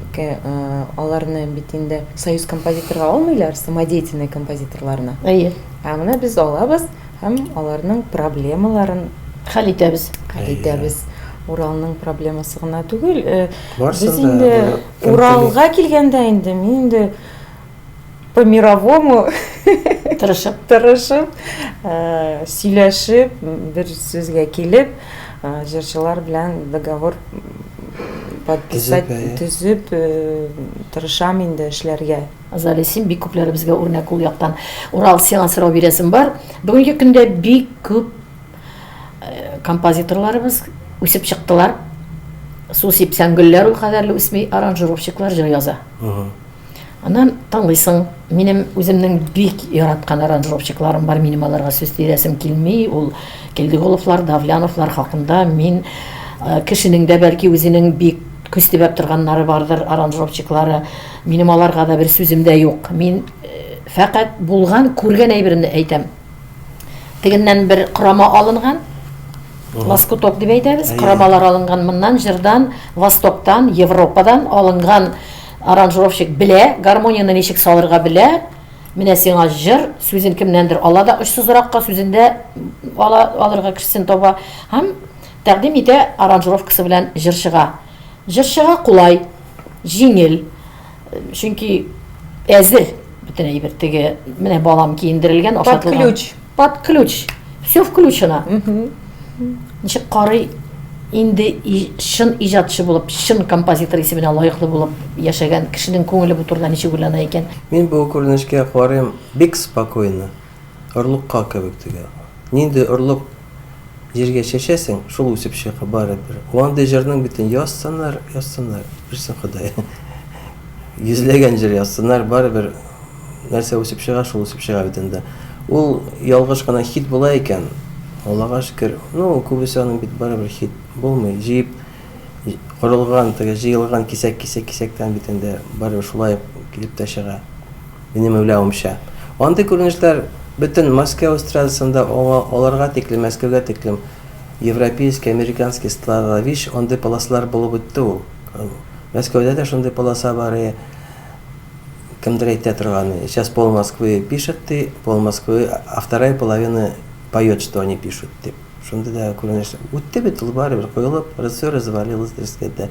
Аларны бит инде союз композиторга алмыйлар, самодеятельный композиторларны. Әйе. Ә менә без алабыз һәм аларның проблемаларын хәл итәбез. Хәл итәбез. Уралның проблемасы гына түгел. Без инде Уралга килгәндә инде мин инде по мировому тырышып тырышып сөйләшеп бер сүзгә килеп җырчылар белән договор подписать төзеп тырышам инде эшләргә. Азалия, син бик күпләребезгә үрнәк ул яктан. Урал, сиңа сорау бирәсем бар. Бүгенге көндә бик күп композиторларыбыз үсеп чыктылар. Су сипсәң гөлләр ул кадәрле үсми, аранжировщиклар җыр яза. Аннан тыңлыйсың, минем үземнең бик яраткан аранжировщикларым бар, минем аларга сүз тидерәсем килми. Ул Килдеголовлар, Давляновлар хакында мин кешенең дә бәлки үзенең бик күз төбәп торганнары бардыр, аранжировщиклары. Минем аларга да бер сүзем дә юк. Мин фәкать булган, күргән әйберемне әйтәм. Тегеннән бер корама алынган, лоскуток дип әйтәбез, корамалар алынган моннан, җырдан, Востоктан, Европадан алынган аранжировщик белә, гармонияне ничек салырга белә. Менә сиңа җыр, сүзен кемнәндер ала да очсызракка, сүзен дә ала, алырга кешесен таба һәм тәкъдим итә аранжировкасы белән җырчыга. Җырчыга кулай, җиңел, чөнки әзер бөтен әйбер. Теге менә балам киендерелгән, ашатылган. Под ключ. Под ключ. Все включено. Ничек карый? Инде чын иҗатчы булып, чын композитор исеменә лаеклы булып яшәгән кешенең күңеле бу турыда ничек уйлана икән? Мин бу күренешкә карыйм бик спокойно. Орлыкка кебек теге. Нинди орлык җиргә чәчәсең, шул үсеп чыга барыбер. Андый җырның бит язсыннар, язсыннар, бирсен Ходай. Йөзләгән җыр язсыннар, барыбер нәрсә үсеп чыга, шул үсеп чыга бит инде. Ул ялгыш кына хит була икән, Аллага шөкер. Ну, күбесе аның бит барыбер хит булмый. Җыеп корылган, теге җыелган кисәк-кисәк кисәктән бит инде барыбер шулай килеп тә чыга. Минем уйлавымча. Андый күренешләр бөтен Мәскәү эстрадасында аңа аларга тиклем, Мәскәүгә тиклем европейский, американский эстрада виш андый полосалар булып үтте ул. Мәскәүдә дә шундый полоса бар. Кемдер әйтә торган, сейчас пол Москвы пишет, ди, пол Москвы, а вторая половина поет, что они пишут, дип. Шундый да күренеш. Үтте бит ул барыбер, коелып, все развалилось, дөрескә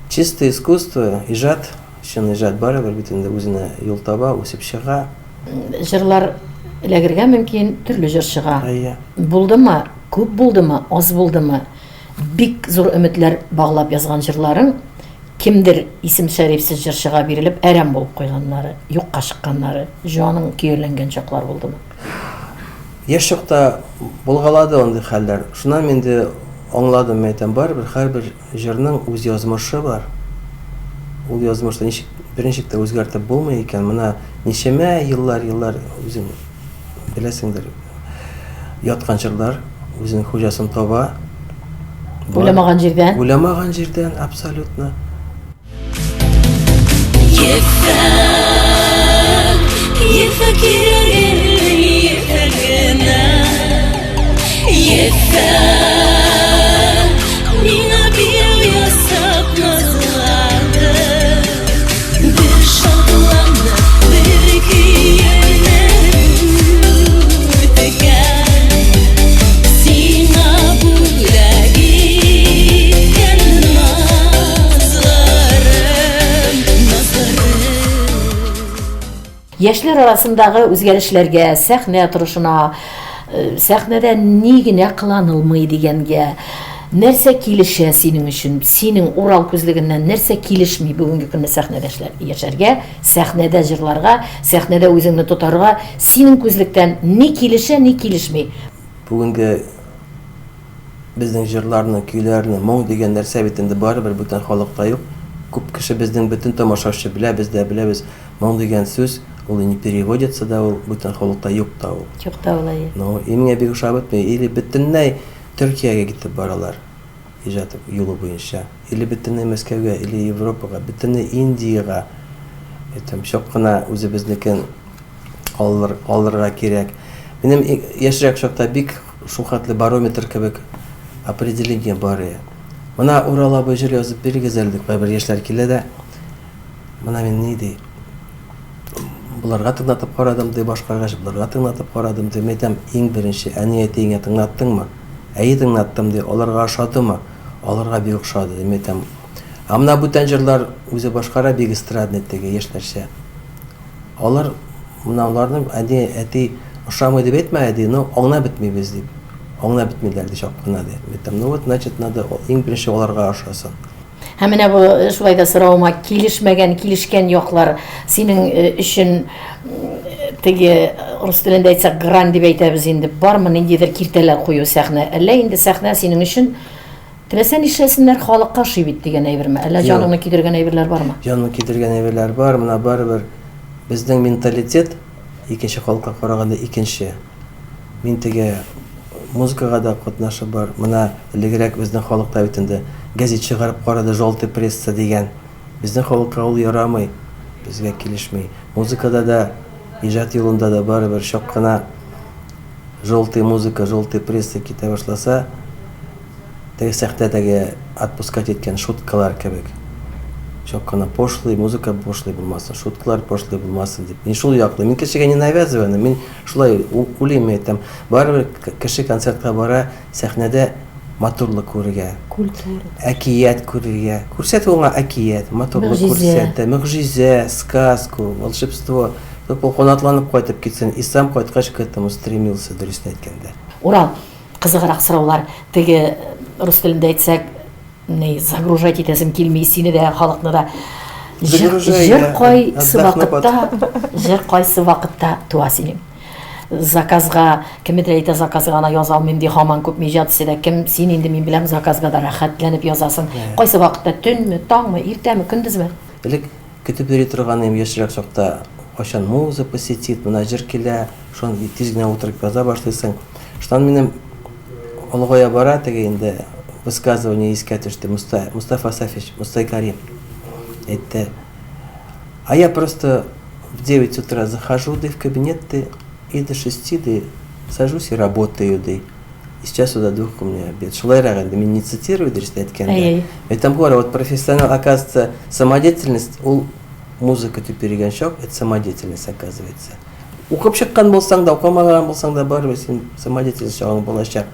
Чистое искусство, иҗат, чын иҗат барыбер бит инде үзенә юл таба, үсеп чыга. Җырлар эләгергә мөмкин төрле җырчыга. Әйе. Булдымы, күп булдымы, аз булдымы, бик зур өметләр баглап язган җырларың кемдер исем-шәрифсез җырчыга бирелеп әрәм булып куйганнары, юкка чыкканнары, җаның көяләнгән чаклар булдымы? Яшь чакта булгалады андый хәлләр. Шуннан мин инде аңладым, мин әйтәм, барыбер һәрбер җырның үз язмышы бар. Ул язмышны ничек, берничек тә үзгәртеп булмый икән. Менә ничәмә еллар, еллар үзең беләсеңдер, яткан җырлар үзенең хуҗасын таба. Уйламаган җирдән. Уйламаган җирдән, абсолютно. Ефәк, ефәк йөрәгем, ефәк кенә. Ефәк, миңа берәү ясап назлады. Бер шатланып, бер көенеп үткән. Сиңа бүләк иткән назларым, назларым. Яшьләр арасындагы үзгәрешләргә, сәхнә торышына, сәхнәдә ни генә кыланылмый дигәнгә, нәрсә килешә синең өчен, синең Урал күзлегеннән нәрсә килешми бүгенге көнне сәхнәдә яшәргә, сәхнәдә җырларга, сәхнәдә үзеңне тотарга, синең күзлектән ни килешә, ни килешми? Бүгенге безнең җырларны, көйләрне, моң дигән нәрсә бит инде барыбер бүтән халыкта юк. Күп кеше безнең бөтен тамашачы белә, без дә беләбез. Моң дигән сүз, ул не переводится да ул, бүтән халыкта юк та ул. Юк та ул, әйе. Ну, и миңа бик ошап бетми. Или бөтенләй Төркиягә китеп баралар иҗат юлы буенча, или бөтенләй Мәскәүгә, или Европага, бөтенләй Индиягә. Әйтәм, чак кына үзебезнекен алыр, алырга кирәк. Минем яшьрәк чакта бик шул хәтле барометр кебек определение бар иде. Менә Урал абый җыр язып бирегез әле дип кайбер яшьләр килә дә, Менә мин ни ди? Боларга тыңлатып карадым ди, башкаргач, боларга тыңлатып карадым ди. Мин әйтәм, иң беренче әни әтиеңә тыңлаттыңмы? Әйе, тыңлаттым ди. Аларга ошадымы? Аларга бик ошады ди. Мин әйтәм, ә менә бүтән җырлар үзе башкара бик эстрадный теге яшьләрчә. Алар менә аларның әни әти ошамый дип әйтмә ди, но аңлап бетмибез дип. Аңлап бетмиләр ди чак кына ди. Мин әйтәм, ну вот, значит, надо иң беренче аларга ошасын. Һәм менә бу э, шулай да соравыма килешмәгән, килешкән яклар синең э, өчен теге рус телендә әйтсәк грань дип әйтәбез инде. Бармы ниндидер киртәләр кую сәхнә? Әллә инде сәхнә синең өчен теләсә нишләсеннәр, халыкка ошый бит дигән әйберме? Әллә җаныңны көйдергән әйберләр бармы? Җанны көйдергән әйберләр бар. Менә барыбер безнең менталитет икенче халыкка караганда икенче. Мин теге музыкага да катнашы бар. Менә элегрәк безнең халыкта бит инде гәзит чыгарып карады, желтый пресса дигән. Безнең халыкка ул ярамый, безгә килешми. Музыкада да, иҗат юлында да барыбер чак кына желтый музыка, желтый пресса китә башласа, Теге сәхнәдәге отпускать иткән шуткалар кебек. Чак кына пошлый, музыка пошлый булмасын, шуткалар пошлый булмасын дип. Мин шул яклы. Мин кешегә не навязываю, но мин шулай уйлыйм, мин әйтәм. Барыбер кеше концертка бара, сәхнәдә матурлык күрергә. Культура. Әкият күрергә. Күрсәт аңа әкият, матурлык күрсәт, могҗизә, сказку, волшебство. Ул канатланып кайтып китсен. И сам кайткач к этому стремился, дөресен әйткәндә. Урал, Кызыграк сораулар. Теге. рус телендә әйтсәк, ни, загружать итәсем килми сине дә, халыкны да. Җыр, җыр кайсы вакытта, җыр кайсы вакытта туа синең? Заказга, кемедер әйтә, заказга гына яза алмыйм ди, һаман күпме иҗат итсә дә, кем син инде мин беләм, заказга да рәхәтләнеп язасың. Кайсы вакытта, төнме, таңмы, иртәме, көндезме? Элек көтеп йөри торган идем яшьрәк чакта, кайчан муза посетит, менә җыр килә, шуны тиз генә утырып яза башлыйсың. Шуннан минем олыгая бара теге инде высказывание искә төште. Муста, Мустафа Сафич, Мустай Карим әйтте. А я просто в 9 утра захожу, да, в кабинет, да, и до 6, да, сажусь и работаю, да. И с часу до двух у меня обед. Шулайрак инде, мин не цитирую, дөрес әйткәндә. Әйтәм, говорю, вот профессионал, оказывается, самодеятельность, ул музыка дип йөргән чак, это самодеятельность, оказывается. Укып чыккан булсаң да, укымаган булсаң да, барыбер син самодеятельность чагың булачак.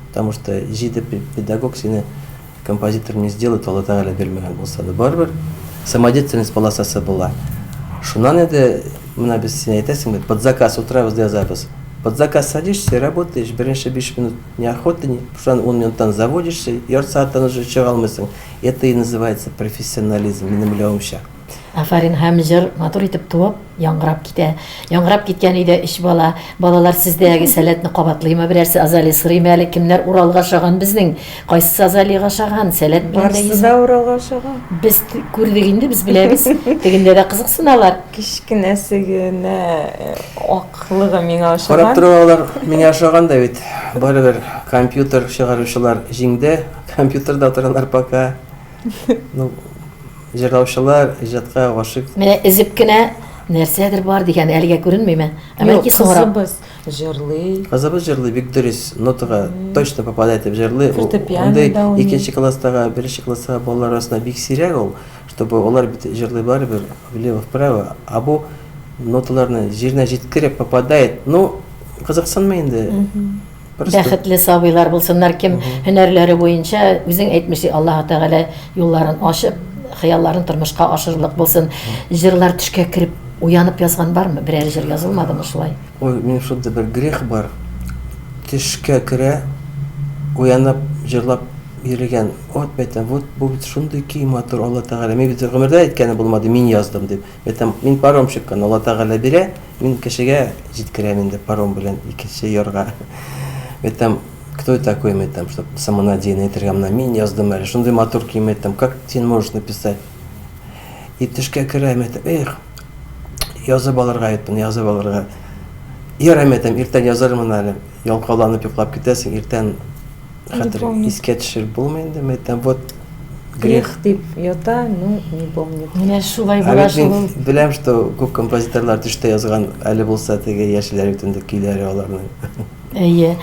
Потому что җиде педагог сине композитор не сделает, Алла Тәгалә бирмәгән булса да, барыбер самодеятельность полосасы була. Шуннан инде менә без син әйтәсең бит, под заказ утырабыз да язабыз. Под заказ садишься, работаешь, беренче 5 минут неохота, не, шуннан 10 минуттан заводишься, ярты сәгатьтән уже чыга алмыйсың. Это и называется профессионализм, минем уйлавымча. Афәрин, һәм җыр матур итеп туып, яңгырап китә. Яңгырап киткән өйдә өч бала. Балалар сездәге сәләтне кабатлыймы берәрсе? Азалия сорыйм әле, кемнәр Уралга ошаган безнең? Кайсысы Азалиягә ошаган? Сәләт белән дә Барысы да Уралга ошаган. Без күрдек инде, без беләбез. Тегендә дә кызыксыналар. Кечкенәсе генә э, аклыгы миңа ошаган. Карап торалар, миңа ошаган да бит. Барыбер компьютер чыгаручылар җиңде. Компьютерда утыралар пока. Ну, Җырлаучылар иҗатка гашыйк. Менә өзеп кенә нәрсәдер бар дигән әлегә күренмиме? Ә бәлки соңрак. Кызыбыз җырлый. Кызыбыз җырлый, бик дөрес, нотага точно попадает итеп җырлый. Фортепианода уйный. Икенче класстагы, беренче класстагы балалар арасында бик сирәк ул, чтобы алар бит җырлый барыбер влево-вправо, а бу ноталарны җиренә җиткереп попадает. Ну, кызыксынмый инде. Бәхетле сабыйлар булсыннар, кем һөнәрләре буенча, үзең әйтмешли, Аллаһы Тәгалә юлларын ачып, хыялларын тормышка ашырырлык булсын. Җырлар төшкә кереп, уянып язган бармы? Берәр җыр язылмадымы шулай? Ой, минем шундый бер грех бар. Төшкә керә, уянып, җырлап йөрегән. Вот, әйтәм, вот бу бит шундый көй матур, Алла Тәгалә. Мин бит гомердә әйткәнем булмады, мин яздым дип. Әйтәм, мин паромщик кына, Алла Тәгалә бирә, мин кешегә җиткерәм инде паром белән икенче ярга. Әйтәм, кто я такой, әйтәм, чтоб самонадеянно әйтергә, менә мин яздым әле, шундый матур көй, әйтәм, как син можешь написать? И төшкә керәм, әйтәм, эх, язып алырга әйттем, язып алырга. Ярам, әйтәм, иртән язармын әле. Ялкауланып йоклап китәсең, иртән Хәтер искә төшереп булмый инде, мен әйтәм, вот грех. Грех дип ята, ну, не помнит. Менә шулай була шул. Мин беләм, что күп композиторлар төштә язган, әле булса теге яшьләр бит инде көйләре аларның. Әйе.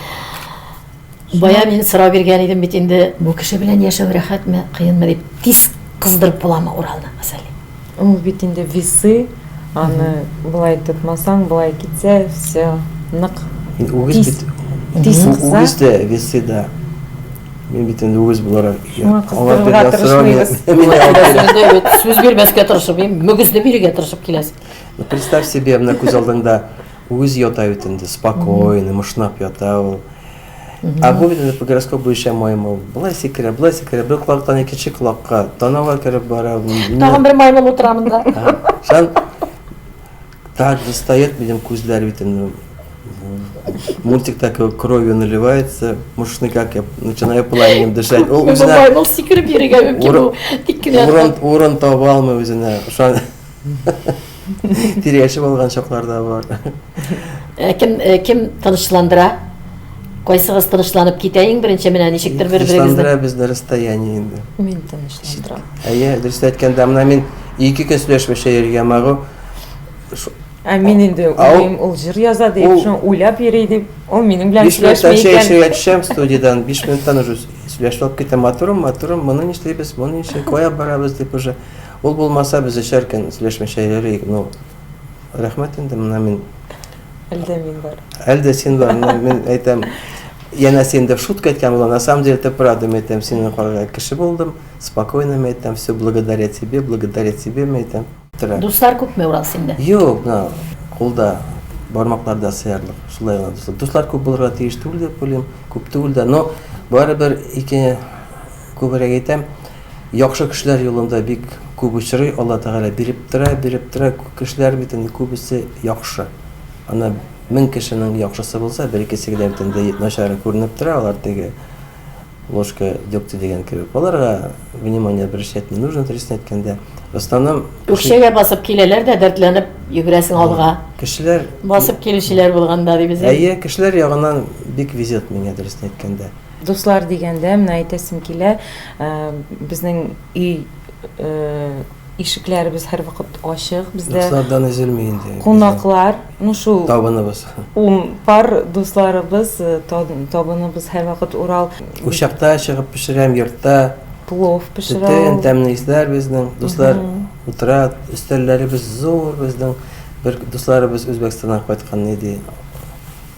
Бая мин сорау биргән идем бит инде, бу кеше белән яшәү рәхәтме, кыенмы дип, тиз кыздырып буламы Уралны, Азалия? Ул бит инде весы, аны болай тотмасаң, болай китсә, все, нык. Үгез бит. Тиз кыза. Үгез дә, весы да. Мин бит инде үгез буларак. Шуңа кыздырырга тырышмыйбыз. Сүз бирмәскә тырышып, мөгезне бирергә тырышып киләсең. Ну, представь себе, менә күз алдыңда үгез ята бит инде, спокойно, мышнап ята ул. Ә бу бит инде по гороскоп буенча маймыл. Болай сикерә, болай сикерә, бер колактан икенче колакка, танауга кереп бара. Тагын бер маймыл утыра монда. Шан так достает минем күзләр бит инде. Мультикта кебек кровью наливается, мышны как я начинаю пламенем дышать. Ул үзенә маймыл сикереп йөрергә мөмкин бу. Тик кенә. Урын урын таба алмый үзенә. Шан Тиргәшеп алган чаклар да бар. Э, кем э, кем тынычландыра? Кайсыгыз тынычланып китә иң беренче менә ничектер бер-берегезне? Тынычландыра безне расстояние инде. Мин тынычландырам. Әйе, дөрес әйткәндә, менә мин ике көн сөйләшмичә йөргән могу. Ә мин инде уйлыйм, ул җыр яза дип, шуны уйлап йөри дип, ул минем белән сөйләшми икән. Биш минуттан чәй эчәргә төшәм студиядән, 5 минуттан уже сөйләшеп алып китәм. Матурым, матурым, моны нишлибез, моны нишлибез, кая барабыз дип уже. Ул булмаса, без өчәр көн сөйләшмичә йөрик. Ну, рәхмәт инде, менә мин. Әле дә мин бар. Әле дә син бар. Менә мин әйтәм, янәсе инде шутка әйткән була, на самом деле это правда, мин әйтәм, синең карарга кеше булдым, спокойно мин әйтәм, все благодаря тебе, благодаря тебе, мин әйтәм. Дуслар күпме, Урал, синдә? Юк, менә кулда. бармакларда сыярлык. Шулай гына дуслар. Дуслар күп булырга тиеш түгел дип уйлыйм. Күп түгел дә, но барыбер ике күбрәк әйтәм, яхшы кешеләр юлында бик күп очрый, Алла Тәгалә биреп тора, биреп тора. Кешеләр бит инде күбесе яхшы. Ана 1000 кешенең яхшысы булса, бер икесе генә бит инде начары күренеп тора, алар теге ложка дегтя дигән кебек. Аларга внимание обращать не нужно, дөресен әйткәндә. В основном Үкчәгә басып киләләр дә дәртләнеп йөгерәсең алга. Кешеләр басып килүчеләр булганда дибез. Әйе, кешеләр ягыннан бик везет миңа, дөресен әйткәндә. Дуслар дигәндә, менә әйтәсем килә, безнең өй ишекләребез һәрвакыт ачык бездә. Дуслардан өзелми инде. Кунаклар, ну шул табыныбыз. Ун пар дусларыбыз, табыныбыз һәрвакыт Урал. Учакта чыгып пешерәм, йортта. Плов пешерә. Төтен, тәмле исләр безнең. Дуслар утыра, өстәлләребез зур безнең. Бер дусларыбыз Үзбәкстаннан кайткан иде.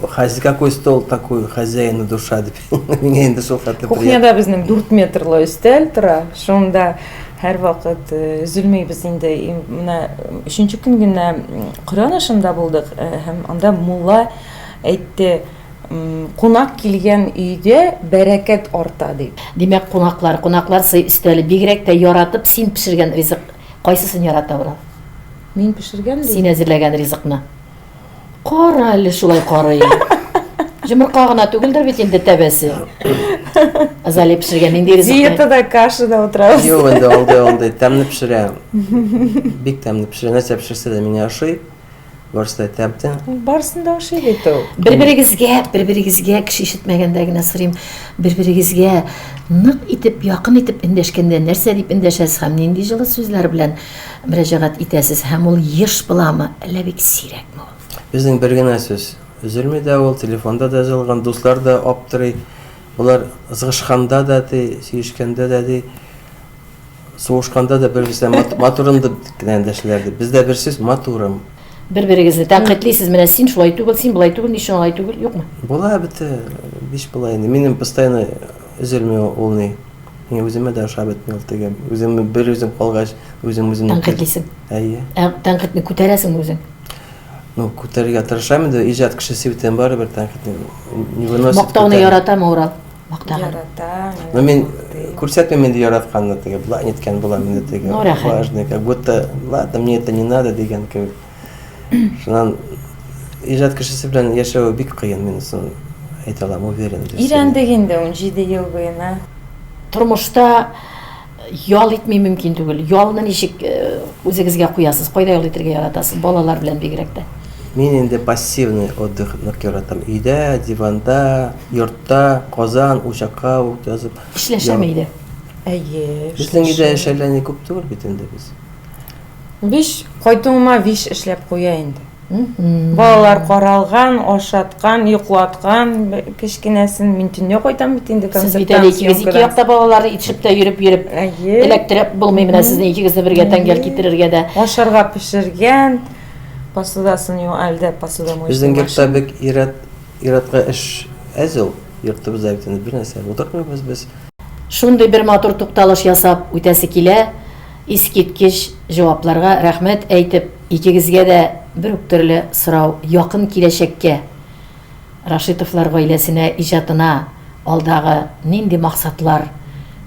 Хази, какой стол, такой хозяина душа дип. Миңа инде шул хәтле Кухняда безнең 4 метрлы өстәл тора. Шунда һәрвакыт э, өзелмибез инде. И Менә өченче көн генә Коръән ашында булдык э, һәм анда мулла әйтте, кунак килгән өйдә бәрәкәт арта дип. Димәк, кунаклар, кунаклар сый өстәле. Бигрәк тә яратып син пешергән ризык кайсысын ярата Урал? Мин пешергән Син әзерләгән ризыкны. Кара әле шулай карый. Җомырка гына түгелдер бит инде тәбәсе. Азалия пешергән нинди ризык? Диетада кашада утырабыз. Юк инде алды алды. Тәмле пешерә. Бик тәмле пешерә. Нәрсә пешерсә дә миңа ошый. Барысы да тәмле. Барысын да ошый бит ул. Бер-берегезгә, бер-берегезгә кеше ишетмәгәндә генә сорыйм. Бер-берегезгә нык итеп, якын итеп эндәшкәндә нәрсә дип эндәшәсез һәм нинди җылы сүзләр белән мөрәҗәгать итәсез һәм ул еш буламы, әллә бик сирәкме ул? Безнең бер генә сүз. Өзелми дә ул, телефонда да язылган, дуслар да аптырый. Болар ызгышканда да ди, сөешкәндә дә ди, сугышканда да бер-берсенә матурым дип кенә эндәшәләр ди. Бездә бер сүз, матурым. Бер-берегезне тәнкыйтьлисез, менә син шулай түгел, син болай түгел, ни өчен алай түгел, юкмы? Була бит, биш була инде. Минем постоянно өзелми ул ни. Мин үземә дә ошап бетми ул теге. Үзем бер үзем калгач, үзем үземне Тәнкыйтьлисең. Әйе. Ә тәнкыйтьне күтәрәсеңме үзең? Ну, күтәрергә тырышам инде, иҗат кешесе бит инде барыбер тәнкыйтьне не выносит. Мактауны яратамы Урал? Мактаган. Ярата. Ну, мин күрсәтмим инде яратканны теге, болай ниткән булам инде теге. Ну, рәхәт. Важный, как будто, ладно, мне это не надо дигән кебек. Шуннан иҗат кешесе белән яшәү бик кыен, мин соң әйтә алам, уверен. Өйрәндек инде 17 ел буена. Тормышта ял итми мөмкин түгел. Ялны ничек э, үзегезгә куясыз? Кайда ял итәргә яратасыз? Балалар белән бигрәк тә. Мин инде пассивный отдых нык яратам. Өйдә, диванда, йортта, казан, учакка ут язып. Эшләшәме өйдә? Әйе. Безнең өйдә эш әллә ни күп түгел бит инде без. Биш, кайтуыма биш эшләп куя инде. Балалар каралган, ашаткан, йоклаткан кечкенәсен. Мин төнлә кайтам бит инде Сез бит әле икегез ике якта балаларны итешеп тә йөреп йөреп эләктереп булмый менә сезне икегезне бергә тәңгәл китерергә дә. Ашарга пешергән, посудасын ю, әле дә посуда моющий Безнең йортта бик ир-ат, ир-атка эш әз ул. Йортыбызда бит инде бернәрсә утыртмыйбыз без. Шундый бер матур тукталыш ясап үтәсе килә. Искиткеч җавапларга рәхмәт әйтеп, икегезгә дә бер үк төрле сорау, якын киләчәккә Рашитовлар гаиләсенә, иҗатына алдагы нинди максатлар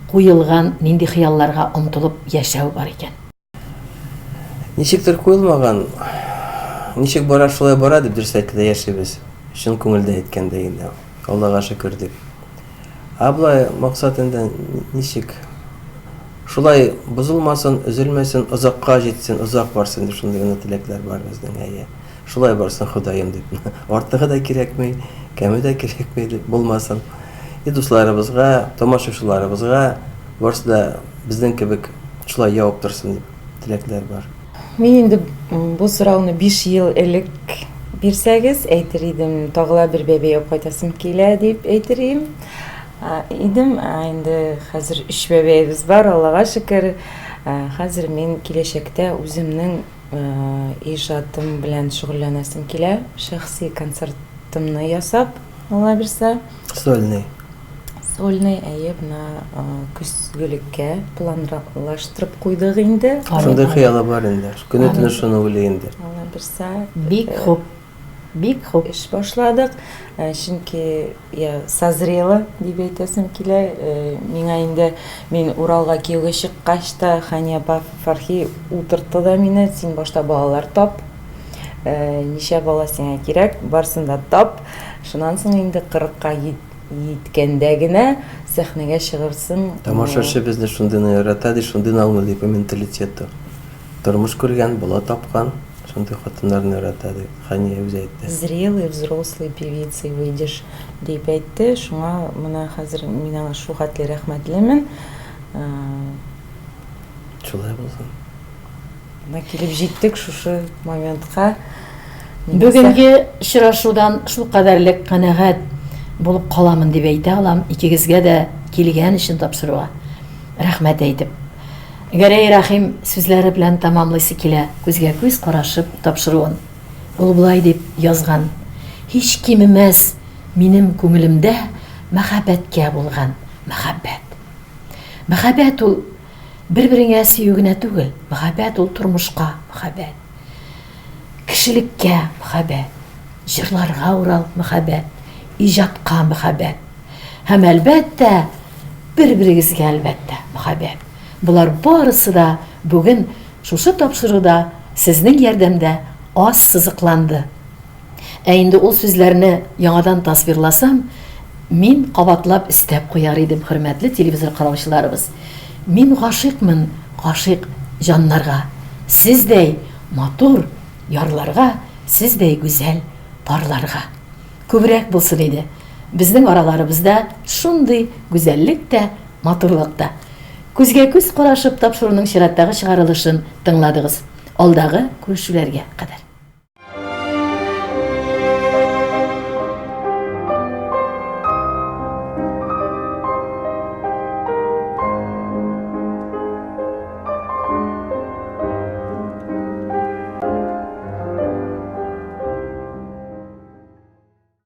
куелган, нинди хыялларга омтылып яшәү бар икән? Ничектер куелмаган, ничек бара, шулай бара дип дөрес әйтелә, яшибез. Чын күңелдән әйткәндә инде, Аллага шөкер дип. Ә болай максат инде ничек? Шулай бозылмасын, өзелмәсен, озакка җитсен, озак барсын дип шундый гына теләкләр бар безнең, әйе. Шулай барсын, Ходаем дип. Артыгы да кирәкми, кәме дә кирәкми дип булмасын. И дусларыбызга, тамашачыларыбызга барысы да безнең кебек шулай явып торсын дип теләкләр бар. Мин инде бу сорауны 5 ел элек бирсәгез, әйтер идем, тагы ла бер бәбәй алып кайтасым килә дип әйтер идем. Идем, ә инде хәзер өч бәбәебез бар, Аллага шөкер. Хәзер мин киләчәктә үземнең иҗатым белән шөгыльләнәсем килә, шәхси концертымны ясап, Алла бирсә. Сольный. Сольный, әйе, менә көзгелеккә планлаштырып куйдык инде. Шундый хыялы бар инде. Көне-төне шуны уйлый инде. Алла бирсә. Бик хуп. Бик хуп. Эш башладык. Э, чөнки я созрела дип әйтәсем килә. Э, миңа инде мин Уралга кияүгә чыккач та Хания апа Фархи утыртты да мине, син башта балалар тап. Э, ничә бала сиңа кирәк, барсын да тап. Шуннан соң инде 40-ка җиткәндә генә сәхнәгә чыгырсың. Тамашачы безне шундыйны ярата ди, шундыйны аңлый ди по менталитету. Тормыш күргән, бала тапкан, шундый хатыннарны ярата ди. Хәния үзе әйтте. Зрелый, взрослый певицей выйдешь, дип әйтте. Шуңа менә хәзер мин аңа шул хәтле рәхмәтлемен. Шулай булсын. Менә килеп җиттек шушы моментка. Бүгенге очрашудан шулкадәрле канәгать булып каламын дип әйтә алам, икегезгә дә килгән өчен тапшыруга рәхмәт әйтеп. Гәрәй Рәхим сүзләре белән тәмамлыйсы килә күзгә-күз карашып тапшыруын. Ул болай дип язган, Һич кимемәс минем күңелемдә мәхәббәткә булган мәхәббәт. Мәхәббәт ул бер-береңә сөю генә түгел, мәхәббәт ул тормышка мәхәббәт, кешелеккә мәхәббәт, җырларга урал мәхәббәт, иҗатка мәхәббәт. Һәм әлбәттә, бер-берегезгә әлбәттә мәхәббәт. Болар барысы да бүген шушы тапшыруда сезнең ярдәмдә аз сызыкланды. Ә инде ул сүзләрне яңадан тасвирласам, мин кабатлап өстәп куяр идем, хөрмәтле телевизор караучыларыбыз. Мин гашыйкмын гашыйк җаннарга, сездәй матур ярларга, сездәй гүзәл парларга. Күбрәк булсын иде безнең араларыбызда шундый гүзәллек тә, матурлык та. Күзгә-күз карашып тапшыруның чираттагы чыгарылышын тыңладыгыз. Алдагы күрешүләргә кадәр.